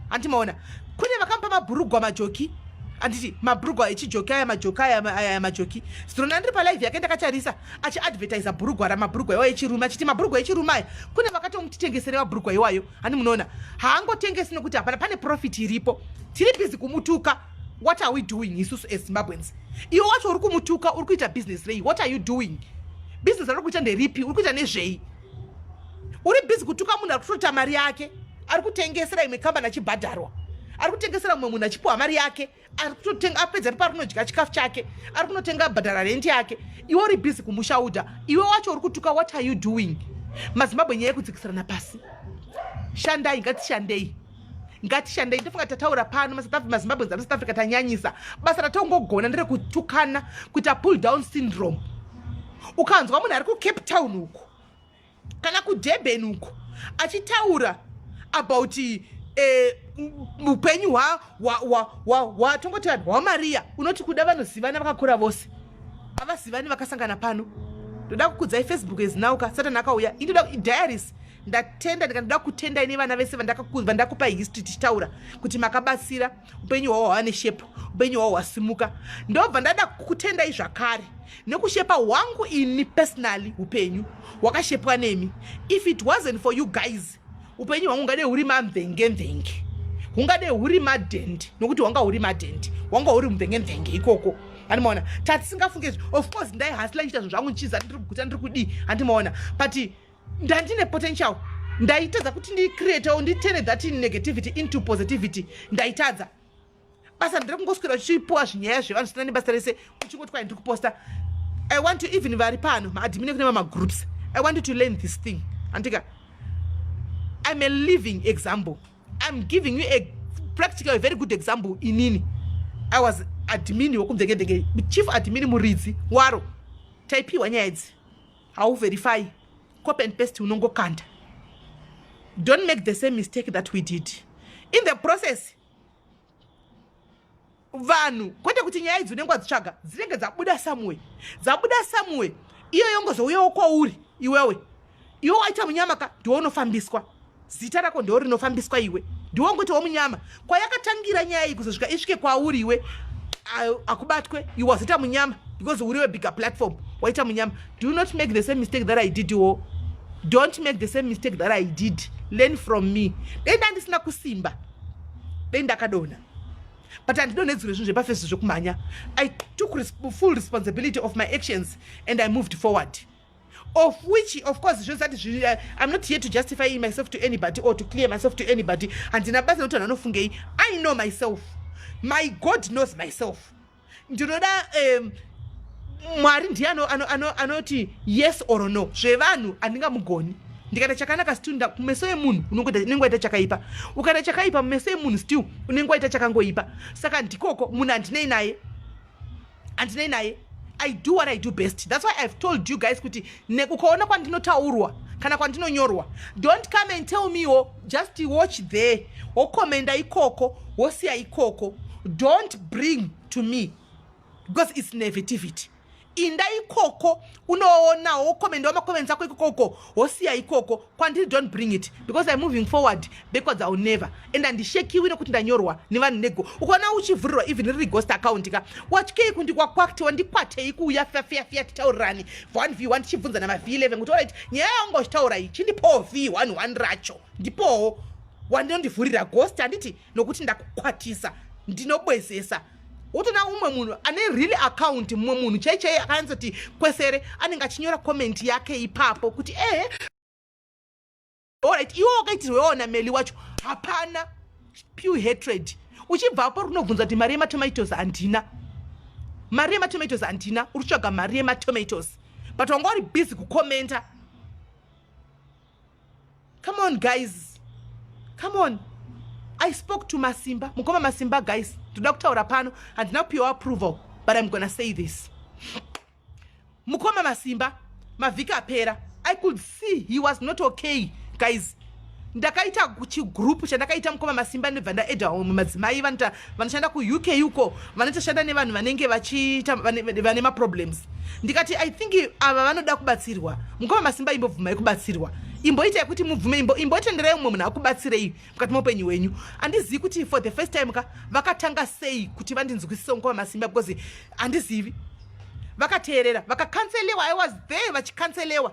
handimaona? Kune vakamupa mabhurugwa, majoki, handiti? Mabhurugwa echijoki aya, majoki aya, aya majoki. Zirona ndiri palive yake, ndakatarisa achiadvertisa bhurugwa ramabhurugwa iwayo echirume, achiti mabhurugwa echirume aya. Kune vakatomutitengesere mabhurugwa iwayo, handi munoona? Haangotengesi nokuti hapana, pane profit iripo. Tiri busy kumutuka. What are we doing isusu as Zimbabweans? Iwe wacho uri kumutuka, uri kuita business rei? What are you doing? Business rari kuita nderipi? Uri kuita nezvei? Uri busy kutuka munhu ari kutoita mari yake, ari kutengesera imwe kambani achibhadharwa, ari kutengesera mumwe munhu achipiwa mari yake, ari kutotenga, apedza ari parinodya chikafu chake, ari kunotenga, bhadhara rent yake. Iwe uri busy kumushauta. Iwe wacho uri kutuka, what are you doing? MaZimbabwe, nyaya yekudzikisirana pasi, shandai, ngatishandei, ngatishandei. Ndofunga tataura pano, maZimbabweans ari South Africa, tanyanyisa. Basa ratongogona nderekutukana, kuita pull down syndrome. Ukanzwa munhu ari kuCape Town uko kana kuDurban uko achitaura about upenyu hwatongoti vanhu hwaMariya, unoti kuda vanozivana vakakura vose, havazivani, vakasangana pano. Ndoda kukudzai, Facebook is now ka Satani akauya. Indoda diaries. Ndatenda, ndikandoda kutendai nevana vese vandakupa history tichitaura kuti makabatsira upenyu hwavo hwava neshape, upenyu hwavo hwasimuka. Ndobva ndada kutendai zvakare nekushepa hwangu ini personally, upenyu hwakashepwa nemi. If it wasn't for you guys, upenyu hwangu hungade huri mamvenge-mvenge, hungade huri madhendi, nokuti hwanga huri madhendi, hwanga huri mumvenge-mvenge ikoko, handimaona? Tatisingafunge. Of course ndaihustla, nchiita zvinhu zvangu, nchiza ndiri kuguta, ndiri kudii, handimaona? But ndandine potential, ndaitadza kuti ndicreatewo, nditurne that negativity into positivity. Ndaitadza. Basa ndiri kungoswera uchipiwa zvinyaya zvevanhu zvisina nebasa rese, uchingoti kwai ndiri kuposta. I want to even vari pano maadmin kune mamagroups, I want you to learn this thing, andika? I'm a living example. I'm giving you a practical, a very good example. Inini I was admin wekumvekemveke, chief admin, muridzi waro. Taipiwa nyaya idzi, hauverify, copy and paste, unongokanda. Don't make the same mistake that we did. In the process, vanhu, kwete kuti nyaya idzi unenge wadzitsvaga, dzinenge dzabuda somewhere, dzabuda somewhere, iyo yongozouyawo kwauri iwewe. Iwe waita munyama ka, ndiwe unofambiswa, zita rako ndiwo rinofambiswa, iwe ndiwe ungotiwo munyama. Kwayakatangira nyaya iyi kuzosvika isvike kwauri iwe, akubatwe, iwe wazoita munyama because uri webigger platform, waita munyama. Do not make the same mistake that I did wo. Don't make the same mistake that I did. Learn from me. Dei ndandisina kusimba, dei ndakadonha, but handidonhedzerwe zvinhu zvepafesi zvekumhanya. I took full responsibility of my actions and I moved forward, of which of course zvinosati I'm not here to justify myself to anybody or to clear myself to anybody. Handina basa nekuti vanhu vanofungei. I know myself. My God knows myself. Ndinoda Mwari ndiye anoti ano, ano, ano yes or no. Zvevanhu handingamugoni. Ndikaita chakanaka, still kumeso emunhu unenge waita chakaipa. Ukaita chakaipa mumeso emunhu, still unenge waita chakangoipa. Saka ndikoko munhu handinei naye, handinei naye. I do what I do best. That's why I've told you guys kuti ukaona kwandinotaurwa kana kwandinonyorwa, don't come and tell me wo. Just watch there, wokomenda ikoko, wosiya ikoko. Don't bring to me because it's negativity. Inda ikoko, unoona, wokomendawo macomments ako ikokoko, wosiya ikoko. Kwandiri don't bring it because I'm moving forward. Backwards I'll never. And handishekiwi nekuti ndanyorwa nevanhu nego. Ukaona uchivhurirwa even riri ghost account ka, watyei kundikwakwakti wandikwatei kuuya fiafiafia titaurirani 1 v 1, tichibvunza nama v11 kuti alright, nyaya yanga uchitaura iyi, chindipowo v 1 1 racho, ndipowo wandinondivhurira ghost. Handiti nokuti ndakukwatisa, ndinobwezesa. Wotona umwe munhu ane real account, mumwe munhu chai chai akanyatsoti kwesere, anenge achinyora comment yake ipapo kuti ehe, alright, iwe wakaitirwewo nameli wacho. Hapana, pure hatred. Uchibvapo runobvunza kuti mari yematomatoes handina, mari yematomatoes handina. Uri kutsvaga mari yematomatoes, but wanga uri busy kukomenta. Come on guys, come on. I spoke to Masimba, mukoma Masimba. Guys, ndoda kutaura pano, handina kupiwa approval, but I'm gonna say this. Mukoma Masimba, mavhiki apera I could see he was not okay. Guys, ndakaita chigroup chandakaita, mukoma Masimba, ndobva ndaedha vamwe madzimai vanoshanda kuUK uko, vanotoshanda nevanhu vanenge vachiita vane maproblems. Ndikati, "I think ava vanoda kubatsirwa. Mukoma Masimba, imbobvumai kubatsirwa, imboitai kuti mubvume, imbotenderai mumwe munhu akubatsirei mukati meupenyu hwenyu." Handizivi kuti for the first time ka vakatanga sei kuti vandinzwisise, mukoma Masimba, because handizivi. Vakateerera, vakakanselewa. I was there vachikanselewa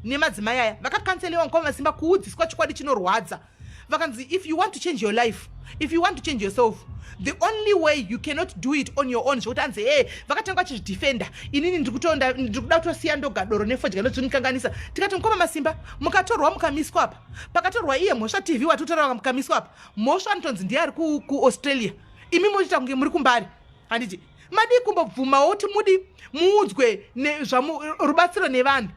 nemadzimai aya. Vakakanselewa, mukoma Masimba, kuudziswa chokwadi chinorwadza. Vakanzi, "If you want to change your life, if you want to change yourself, the only way, you cannot do it on your own." Zvokuti anzi e vakatanga vachizvidefenda, "Inini ndiri kuda kutosiya ndoga doro nefodya, ndozvinikanganisa." Tikati, "Mukoma Masimba, mukatorwa mukamiswa apa, pakatorwa iye Mhosva TV watotora, mukamiswa apa, Mhosva anotonzi ndiye ari kuAustralia, imi mochiita kunge muri kumbari. Handiti madii kumbobvumawo kuti mudi muudzwe rubatsiro nevanhu?"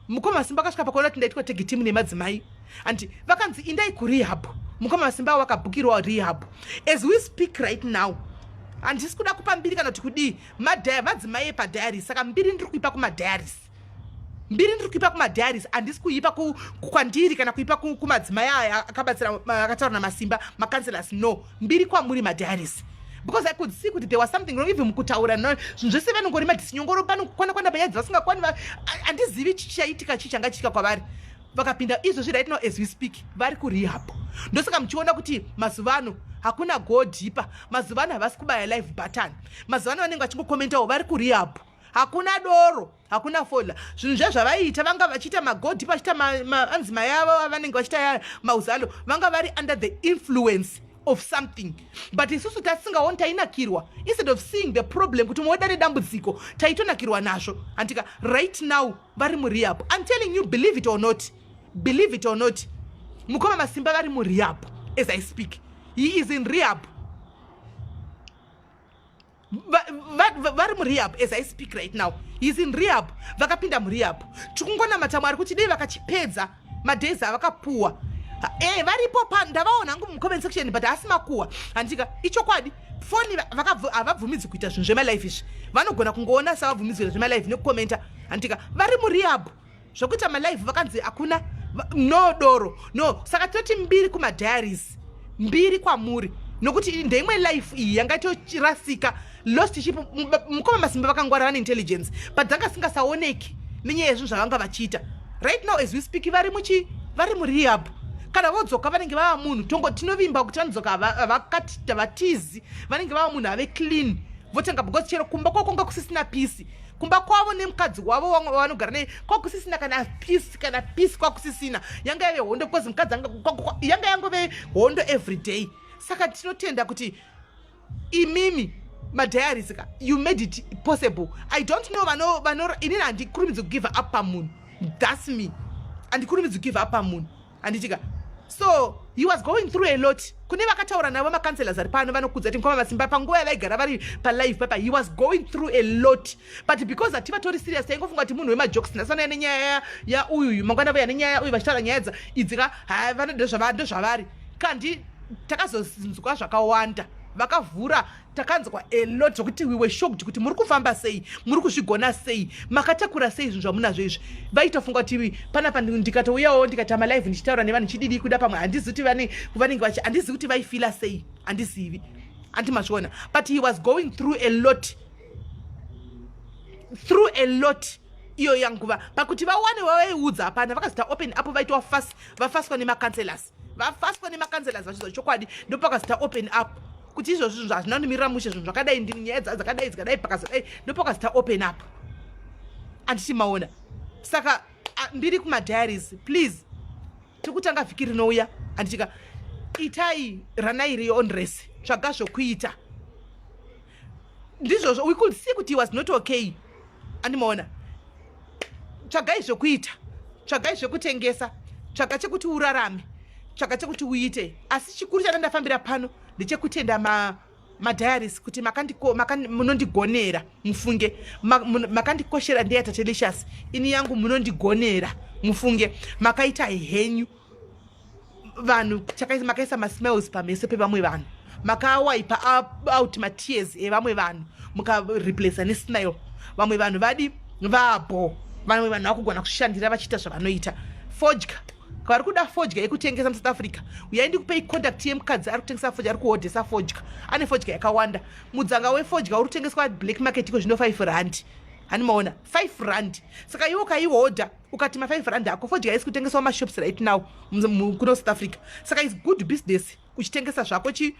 Mukoma Masimba akasvika pakaona kuti ndaitwa tag team nemadzimai. Andi vakanzi, "Indai kurehab." Mukoma Masimba wakabhukirwa rehab as we speak right now. Handisi kuda kupa mbiri kana kuti kudii madzimai epadiaries. Saka mbiri ndiri kuipa kumadiaries, mbiri ndiri kuipa kumadiaries. Handisi kuipa kwandiri kana kuipa kumadzimai aya akabatsira, akataura naMasimba, macounselors. No, mbiri kwamuri madiaries, because I could see kuti there was something wrong even mukutaura. No, zvinhu zvese vanongori madhisinyongoro, panokwana kwana panyaya dzavasingakwani. Handizivi chichaitika, chii changa chiitika kwavari. Vakapinda izvozvi, right now as we speak vari kurehab. Ndosaka muchiona kuti mazuva ano hakuna go deeper, mazuva ano havasi kubaya live button, mazuva ano vanenge vachingokomentawo. Vari kurehab, hakuna doro, hakuna fodya. Zvinhu zve zvavaiita, vanga vachiita mago deeper, vachiita anzima yavo vanenge vachiita mauzalo, vanga vari under the influence of something. But isusu tasingaoni, tainakirwa. Instead of seeing the problem kuti moda nedambudziko, taitonakirwa nazvo, handika? Right now vari murehab. I'm telling you, believe it or not, believe it or not, mukoma Masimba vari murehab as I speak. He is in rehab. Vari murehab as I speak right now. He is in rehab. Vakapinda murehab. Tikungonamata Mwari kuti dei vakachipedza madays avakapuwa. E varipo pa ndavaona hangu mucomment section, but haasi makuhwa, handika? Ichokwadi. Foni havabvumidzi kuita zvinhu zvemalive izvi. Vanogona kungoona savabvumidzwi kuita zvemalive nekukomenta, handika? Vari murehab. Zvokuita malive vakanzi hakuna, no doro, no. Saka tinoti mbiri kumadiaries, mbiri kwamuri, nokuti ndeimwe life iyi yanga itorasika, lost sheep. Mukoma Masimba vakangwara, vane intelligence, but dzanga singasaoneki nenyaya yezvinhu zvavanga vachiita. Right now as we speak vari muchi vari murehab. Kana vodzoka vanenge vava munhu tongo tinovimba kuti vanodzoka havatizi, vanenge vava munhu ave clean, votanga, because chero kumba kwavo kwanga kusisina peace. Kumba kwavo nemukadzi wavo vanogara naye kwakusisina kana peace, kana peace kwakusisina. Yanga yave hondo because mukadzi yanga yangove hondo every day. Saka tinotenda kuti imimi madiaries ka, you made it possible. I don't know vano inini handikurumidzi kugive up pamunhu. That's me, handikurumidzi kugive up pamunhu, handitika? So he was going through a lot. Kune vakataura navo, macounselors ari pano vanokudza kuti mukoma Masimba, panguva yavaigara vari palive papa, he was going through a lot, but because hativatori serious, taingofunga kuti munhu wemajokes. Nhasi nenyaya yauyuyu, mangwana vauya nenyaya uyu, vachitaura nyaya idzi ka, ndozvavari. Kandi takazonzwa zvakawanda, vakavhura, takanzwa a lot zvokuti we were shocked kuti muri kufamba sei, muri kuzvigona sei, makatakura sei zvinhu zvamunazvo izvi. Vaitofunga kuti panapa ndikatouyawo ndikaita malive ndichitaura nevanhu chididi kuda pamwe, handizivi kuti vanenge vachi, handizivi kuti vaifeela sei, handizivi, handimazviona. But he was going through a lot, through a lot iyo yanguva. Pakuti vawane vavaiudza hapana. Vakazita open up, vaitwa vafaswa nemacounselors, vafaswa nemacounselors vachizwa chokwadi, ndopakazita open up kuti izvozvo zvinhu hazvina kundimirira mushe, zvinhu zvakadai, ndini nyaya dzakadai dzikadai, pakazodai, ndopakazita open up, handiti maona? Saka mbiri kumadiaries, please, tiri kutanga vhiki rinouya, handitika? Itai ranai your own race, tsvaga zvokuita, ndizvozvo. We could see kuti he was not okay, andimaona? Tsvagai zvokuita, tsvagai zvekutengesa, tsvaga chekuti urarame, tsvaga chekuti uite. Asi chikuru chandandafambira pano ndechekutenda madiaries kuti munondigonera, mufunge. Makandikoshera ndeyaTatelicious, ini yangu munondigonera, mufunge. Makaita henyu vanhu, makaisa masmiles pameso pevamwe vanhu, makawipa out matears evamwe vanhu, mukareplaca nesmile. Vamwe vanhu vadi vabho, vamwe vanhu vakugona kushandira vachiita zvavanoita. Fodya, vari kuda fodya yekutengesa muSouth Africa, uyai ndikupei contact yemukadzi ari kutengesa fodya, ari kuhodhesa fodya, ane fodya yakawanda. Mudzanga wefodya uri kutengeswa black market iko zvino 5 rand, handimaona? 5 rand. Saka iwe ukaihodha, ukati ma5 rand ako, fodya isi kutengeswa mashops right now kuno South Africa. Saka is good business uchitengesa zvako chi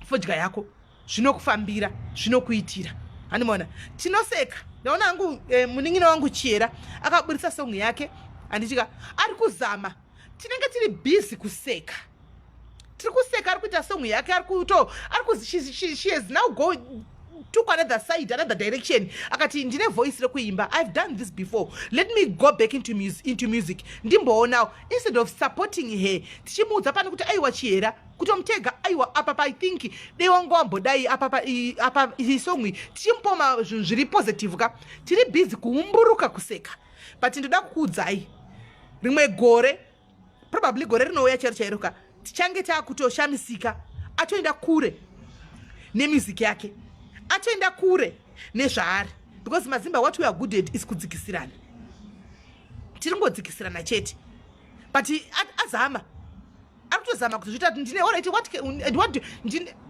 fodya yako, zvinokufambira, zvinokuitira, handimaona? Tinoseka. Ndaona hangu munin'ina wangu Chiera akaburisa song yake, handitika? Ari kuzama. Tinenge tiri busy kuseka, tiri kuseka. Ari kuita song yake, ari kuto ari kuzi she has now go took another side, another direction. Akati, "Ndine voice rekuimba. I've done this before, let me go back into music, ndimboonawo." Instead of supporting her, tichimuudza pano kuti, "Aiwa Chihera," kutomutega, "Aiwa, apa I think dei wanga wambodai apa, apa isong," tichimupoma zvinhu zviri positive ka, tiri busy kuumburuka kuseka. But ndoda kukuudzai, rimwe gore, probably gore rinouya chairo chairo ka, tichange taakutoshamisika atoenda kure nemusic yake, atoenda kure nezvaari, because maZimba, what we are good at is kudzikisirana. Tiri ngodzikisirana chete. But azama, ari kutozama kuti zviita. Ndine, alright, what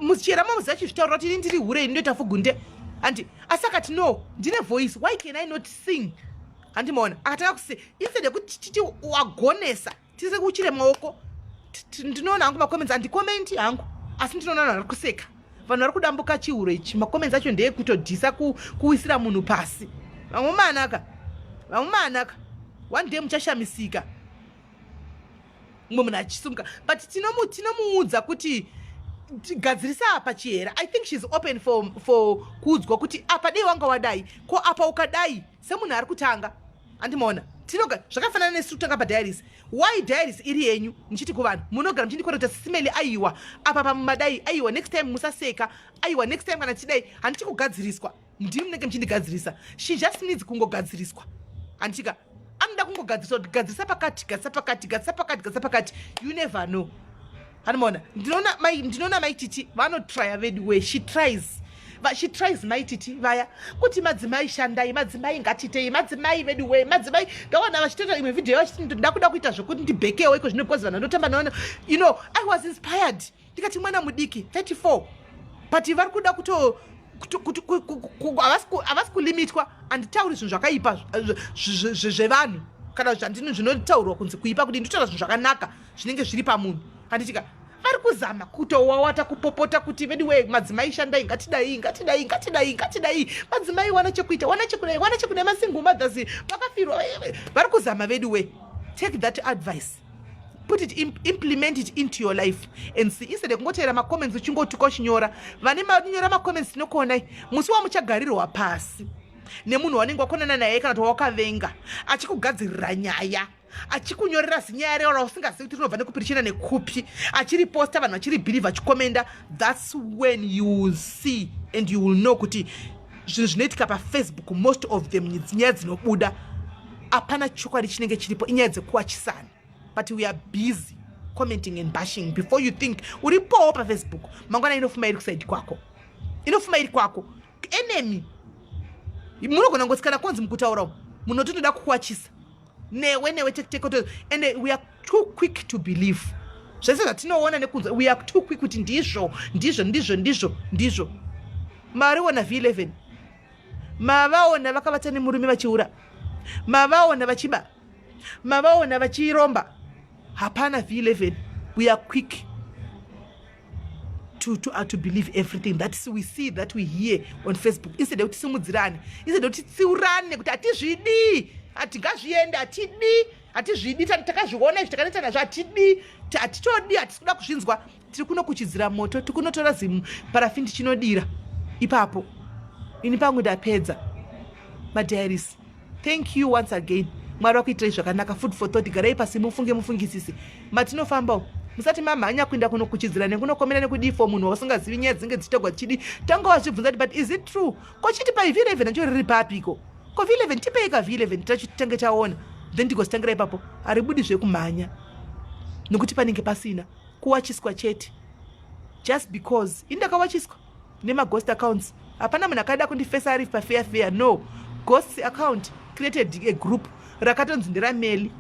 muchera mamuzi achizvitaura kuti ini ndiri hure, ndinoita fugunde, handi? Asi akati, "No, ndine voice, why can I not sing?" Handimaona? Akatanga kuse instead yekuti titi wagonesa, tise kuchire maoko. Ndinoona hangu macomments, handicommenti hangu, asi ndinoona vanhu vari kuseka, vanhu vari kudambuka chihuro ichi. Macomments acho ndeyekutodhisa, kuwisira munhu pasi. Vamwe manaka, vamwe manaka. One day muchashamisika mumwe munhu achisumuka. But tinomuudza kuti gadzirisa apa, Chihera. I think she's open for kuudzwa kuti apa dei wanga wadai, ko apa ukadai, semunhu ari kutanga, handimaona? Tinoga zvakafanana nesu kutanga padiaries. Why diaries iri yenyu? Ndichiti kuvanhu, munogara muchindikoreta sisimeli, "Aiwa, apa pamumadai, aiwa, next time musaseka, aiwa, next time kana tichidai." Handiti kugadziriswa? Ndimi munenge muchindigadzirisa. She just needs kungogadziriswa, handitika? Anoda kungogadziriswa kuti gadzirisa pakati, gadzirisa pakati, gadzirisa pakati, gadzirisa pakati. You never know, handimaona? Ndinoona Maititi vanotrya vedu we, she tries. She tries, Maititi vaya, kuti madzimai shandai, madzimai ngatitei, madzimai vedu we, madzimai. Ndaona vachitoita imwe vhidhiyo vachiti, "Ndakuda kuita zvokuti ndibhekewo iko zvino because vanhu vandotamba naona." I was inspired, ndikati mwana mudiki, 34, but vari kuda kuto havasi kulimitwa. Handitauri zvinhu zvakaipa zvevanhu kana zvandini zvinotaurwa kunzi kuipa, kuti nditotaura zvinhu zvakanaka zvinenge zviri pamunhu, handitika? Vari kuzama kutowawata, kupopota kuti vedu we, madzimai shandai, ngatidai, ngatidai, ngatidai, ngatidai, madzimai wana chekuita, wana chekudai, wana chekudai, masingle mothers vakafirwa, vari kuzama vedu we. Take that advice, put it, implement it into your life and see, instead yekungoteera macomments uchingotuka, uchinyora. Vane manyora macomments, tinokuonai musi wamuchagarirwa pasi nemunhu wanenge wakonana naye kana kuti wakavenga, achikugadzirira nyaya. Achikunyorera zinyaya reo rausingazivi kuti rinobva nekupi, richienda nekupi, achiriposta, vanhu vachiribhilivha, achikomenda. That's when you will see and you will know kuti zvinhu zvinoitika paFacebook, most of them, nyaya dzinobuda, hapana chokwadi chinenge chiripo, inyaya dzekuwachisana. But we are busy commenting and bashing. Before you think, uripowo paFacebook, mangwana inofuma iri kusaidi kwako, inofuma iri kwako. Enemy munogona ngotsikana konzi mukutaura munototoda kuwachisa newe newe tekuteko. And we are too quick to believe zvese zvatinoona nekunzwa. We are too quick kuti ndizvo, ndizvo, ndizvo, ndizvo, ndizvo. Mariona V11, mavaona vakavata nemurume vachiura, mavaona vachiba, mavaona vachiromba. Hapana V11. We are quick to believe everything that we see, that we hear on Facebook, instead yekuti simudzirane, instead yekuti tsiurane kuti hatizvidi, hatingazviende, hatidi, hatizvidi, takazviona izvi, takaneta nazvo, hatidi, hatitodi, hatisi kuda kuzvinzwa. Tiri kunokuchidzira moto, tiri kunotora zimuparafini tichinodira ipapo. Ini pangu ndapedza. Madiaries, thank you once again. Mwari vakuitirai zvakanaka. Food for thought. Garai pasi, mufunge, mufungisise matinofambawo. Musati mamhanya kuenda kunokuchidzira nekunokomera nekudifo munhu wasingazivi, nyaya dzinenge dzichitagwa dzichidi, tanga wazvibvunza kuti, "But is it true?" Kochiti pai V11 acho riri papiko? Ko V11 tipei ka V11 tachitange taona, then tigozitangira ipapo. Haribudi zvekumhanya nokuti panenge pasina kuwachiswa chete. Just because ini ndakawachiswa nemaghost accounts, hapana munhu akada kundifesa ari pafair fair. No ghost account created a group rakatonzi nderaMeli,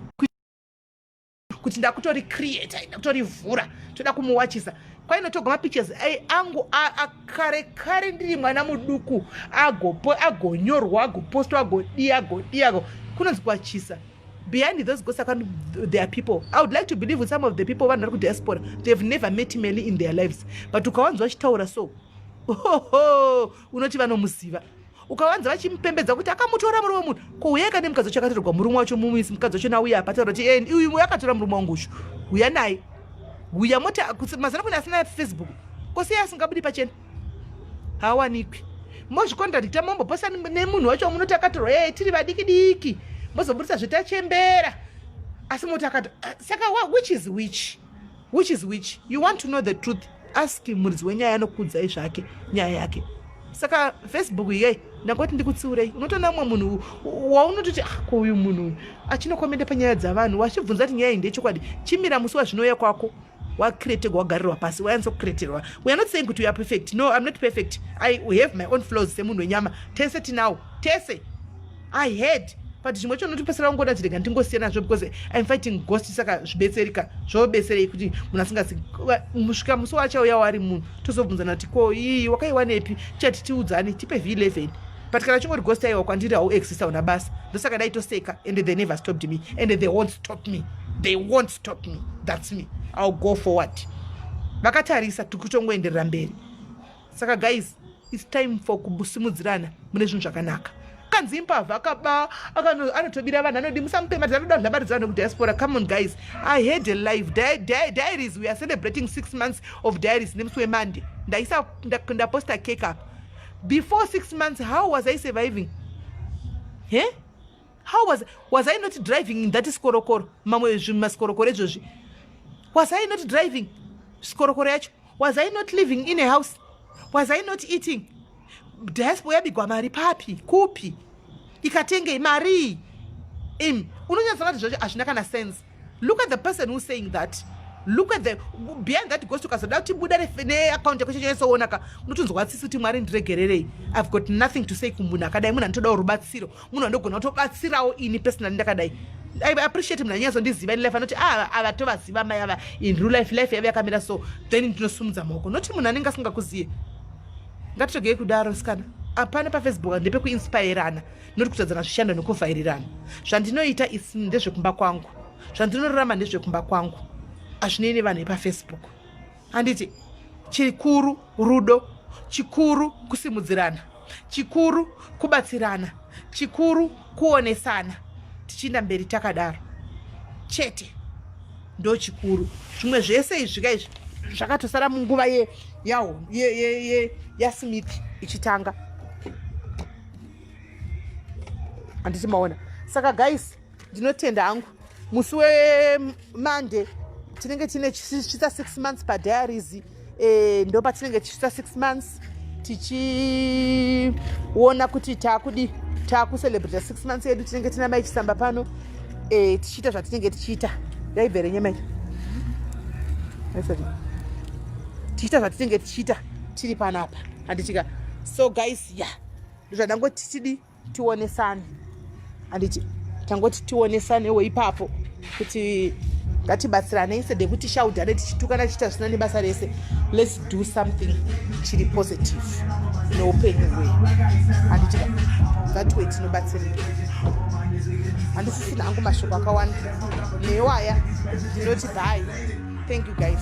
kuti ndakutoricreata, ndakutorivhura, toda kumuwachisa. Kwainotogwa mapictures angu akare kare ndiri mwana muduku, agonyorwa, agopostwa, agodi, agodi, ago kunonzi kuwachisa. Behind those ghost account there are people. I would like to believe with some of the people, vanhu vari kudiaspora, they've never met Meli in their lives, but ukawanzwa vachitaura so, ohoho, unoti vanomuziva. Ukawanza vachimupembedza kuti akamutora murume wemunhu, ko uya kane mukadzi wacho akatorerwa murume wacho, mumisi mukadzi wacho nauya apataura kuti, "Uyu akatora murume wangu ushu, uya naye, uya." Moti mazana kune asina Facebook, kosiye asingabudi pachena, haawanikwi. Mozvicontradicta, momboposta nemunhu wacho munoti akatorwa, e tiri vadiki diki, mozobudisa zvetachembera, asi moti akati. Saka which is which? Which is which? You want to know the truth, ask muridzi wenyaya, anokuudzai zvake nyaya yake. Saka Facebook iyei, ndangoti ndikutsiurei. Unotoona mumwe munhu waunototi, "Ah, ko uyu munhu uyu achinokomenda panyaya dzavanhu," wachibvunza kuti nyaya iyi ndechokwadi. Chimira musi wazvinouya kwako, wacreategwa, wagarirwa pasi, wanyatsokucreaterwa. We are not saying kuti we are perfect. No, I'm not perfect. I have my own flaws semunhu wenyama. Tese tinawo, tese. I had, but zvimwe cho unotopesera ungoda kuti rega ndingosiya nazvo because I'm fighting ghost. Saka zvibetserika, zvobetserei kuti munhu asingazi musvika musi wachauya wari munhu, tozobvunzana kuti, "Ko iyi wakaiwanepi?" Chati tiudzane, tipe V11. But kana chingori ghost, aiwa, kwandiri hauexista, una basa. Ndosaka daitoseka, and they never stopped me and they won't stop me. They won't stop me. That's me. I'll go forward. Vakatarisa, tiri kutongoenderera mberi. Saka guys, it's time for kusimudzirana mune zvinhu zvakanaka. Kanzi imbavha, akaba, anotobira vanhu, anodi, musamupe mari, anoda kudla mari dzevanhu kudiaspora. Come on guys, I had a live diaries. We are celebrating 6 months of diaries nemusi weMonday. Ndaisa, ndaposta cake up. Before 6 months, how was I surviving? He, how was I not driving in that skorokoro? Mamwe zvimaskorokoro izvozvi, was I not driving skorokoro yacho? Was I not living in a house? Was I not eating? Diaspora yabigwa mari papi, kupi, ikatengei mari? Im unonyatsona kuti zvacho hazvina kana sense. Look at the person who's saying that. Look at the behind that ghost. Ukazoda kuti buda neaccount yako chachonyatsoona ka, unotonzwa tsitsi kuti, "Mwari, ndiregererei." I've got nothing to say kumunhu akadai, munhu anotodawo rubatsiro, munhu andogona kutobatsirawo ini personally ndakadai. I appreciate munhu anyatsondiziva in life, anoti, "Ah, ava tovaziva mai ava in real life, life yavo yakamira so." Then ndinosumudza maoko, noti munhu anenge asingakuziye. Ngatiregei kudaro sikana. Apana paFacebook ndepekuinspirana, noti kutadzana zvishando nekuvhairirana. Zvandinoita isi ndezvekumba kwangu, zvandinorarama ndezvekumba kwangu, hazvinei nevanhu vepaFacebook, handiti? Chikuru rudo, chikuru kusimudzirana, chikuru kubatsirana, chikuru kuonesana, tichienda mberi takadaro chete, ndo chikuru. Zvimwe zvese izvi ka, izvi zvakatosara munguva yaSmith ichitanga, handiti maona? Saka guys, ndinotenda hangu. Musi weMonday tinenge tine chisvitsa 6 months padiaries. Ndo patinenge tichisvitsa 6 months, tichiona kuti taakudi taakucelebrata 6 months yedu. Tinenge tina Mai Chisamba pano, tichiita zvatinenge tichiita. Yaibvere nyama iyi, tichiita zvatinenge tichiita tiri panapa, handitika? So guys, ya, ndozvandangoti tidi tionesane, handiti? Tangoti tionesanewo ipapo kuti ngatibatsirane instead yekuti shaudhane, tichitukana, tichiita zvisina nebasa rese. Let's do something chiri positive neupenyu hwedu, handitika? That way tinobatsirika. Handisisina hangu mashoko akawanda newaya. Ndinoti bye, thank you guys.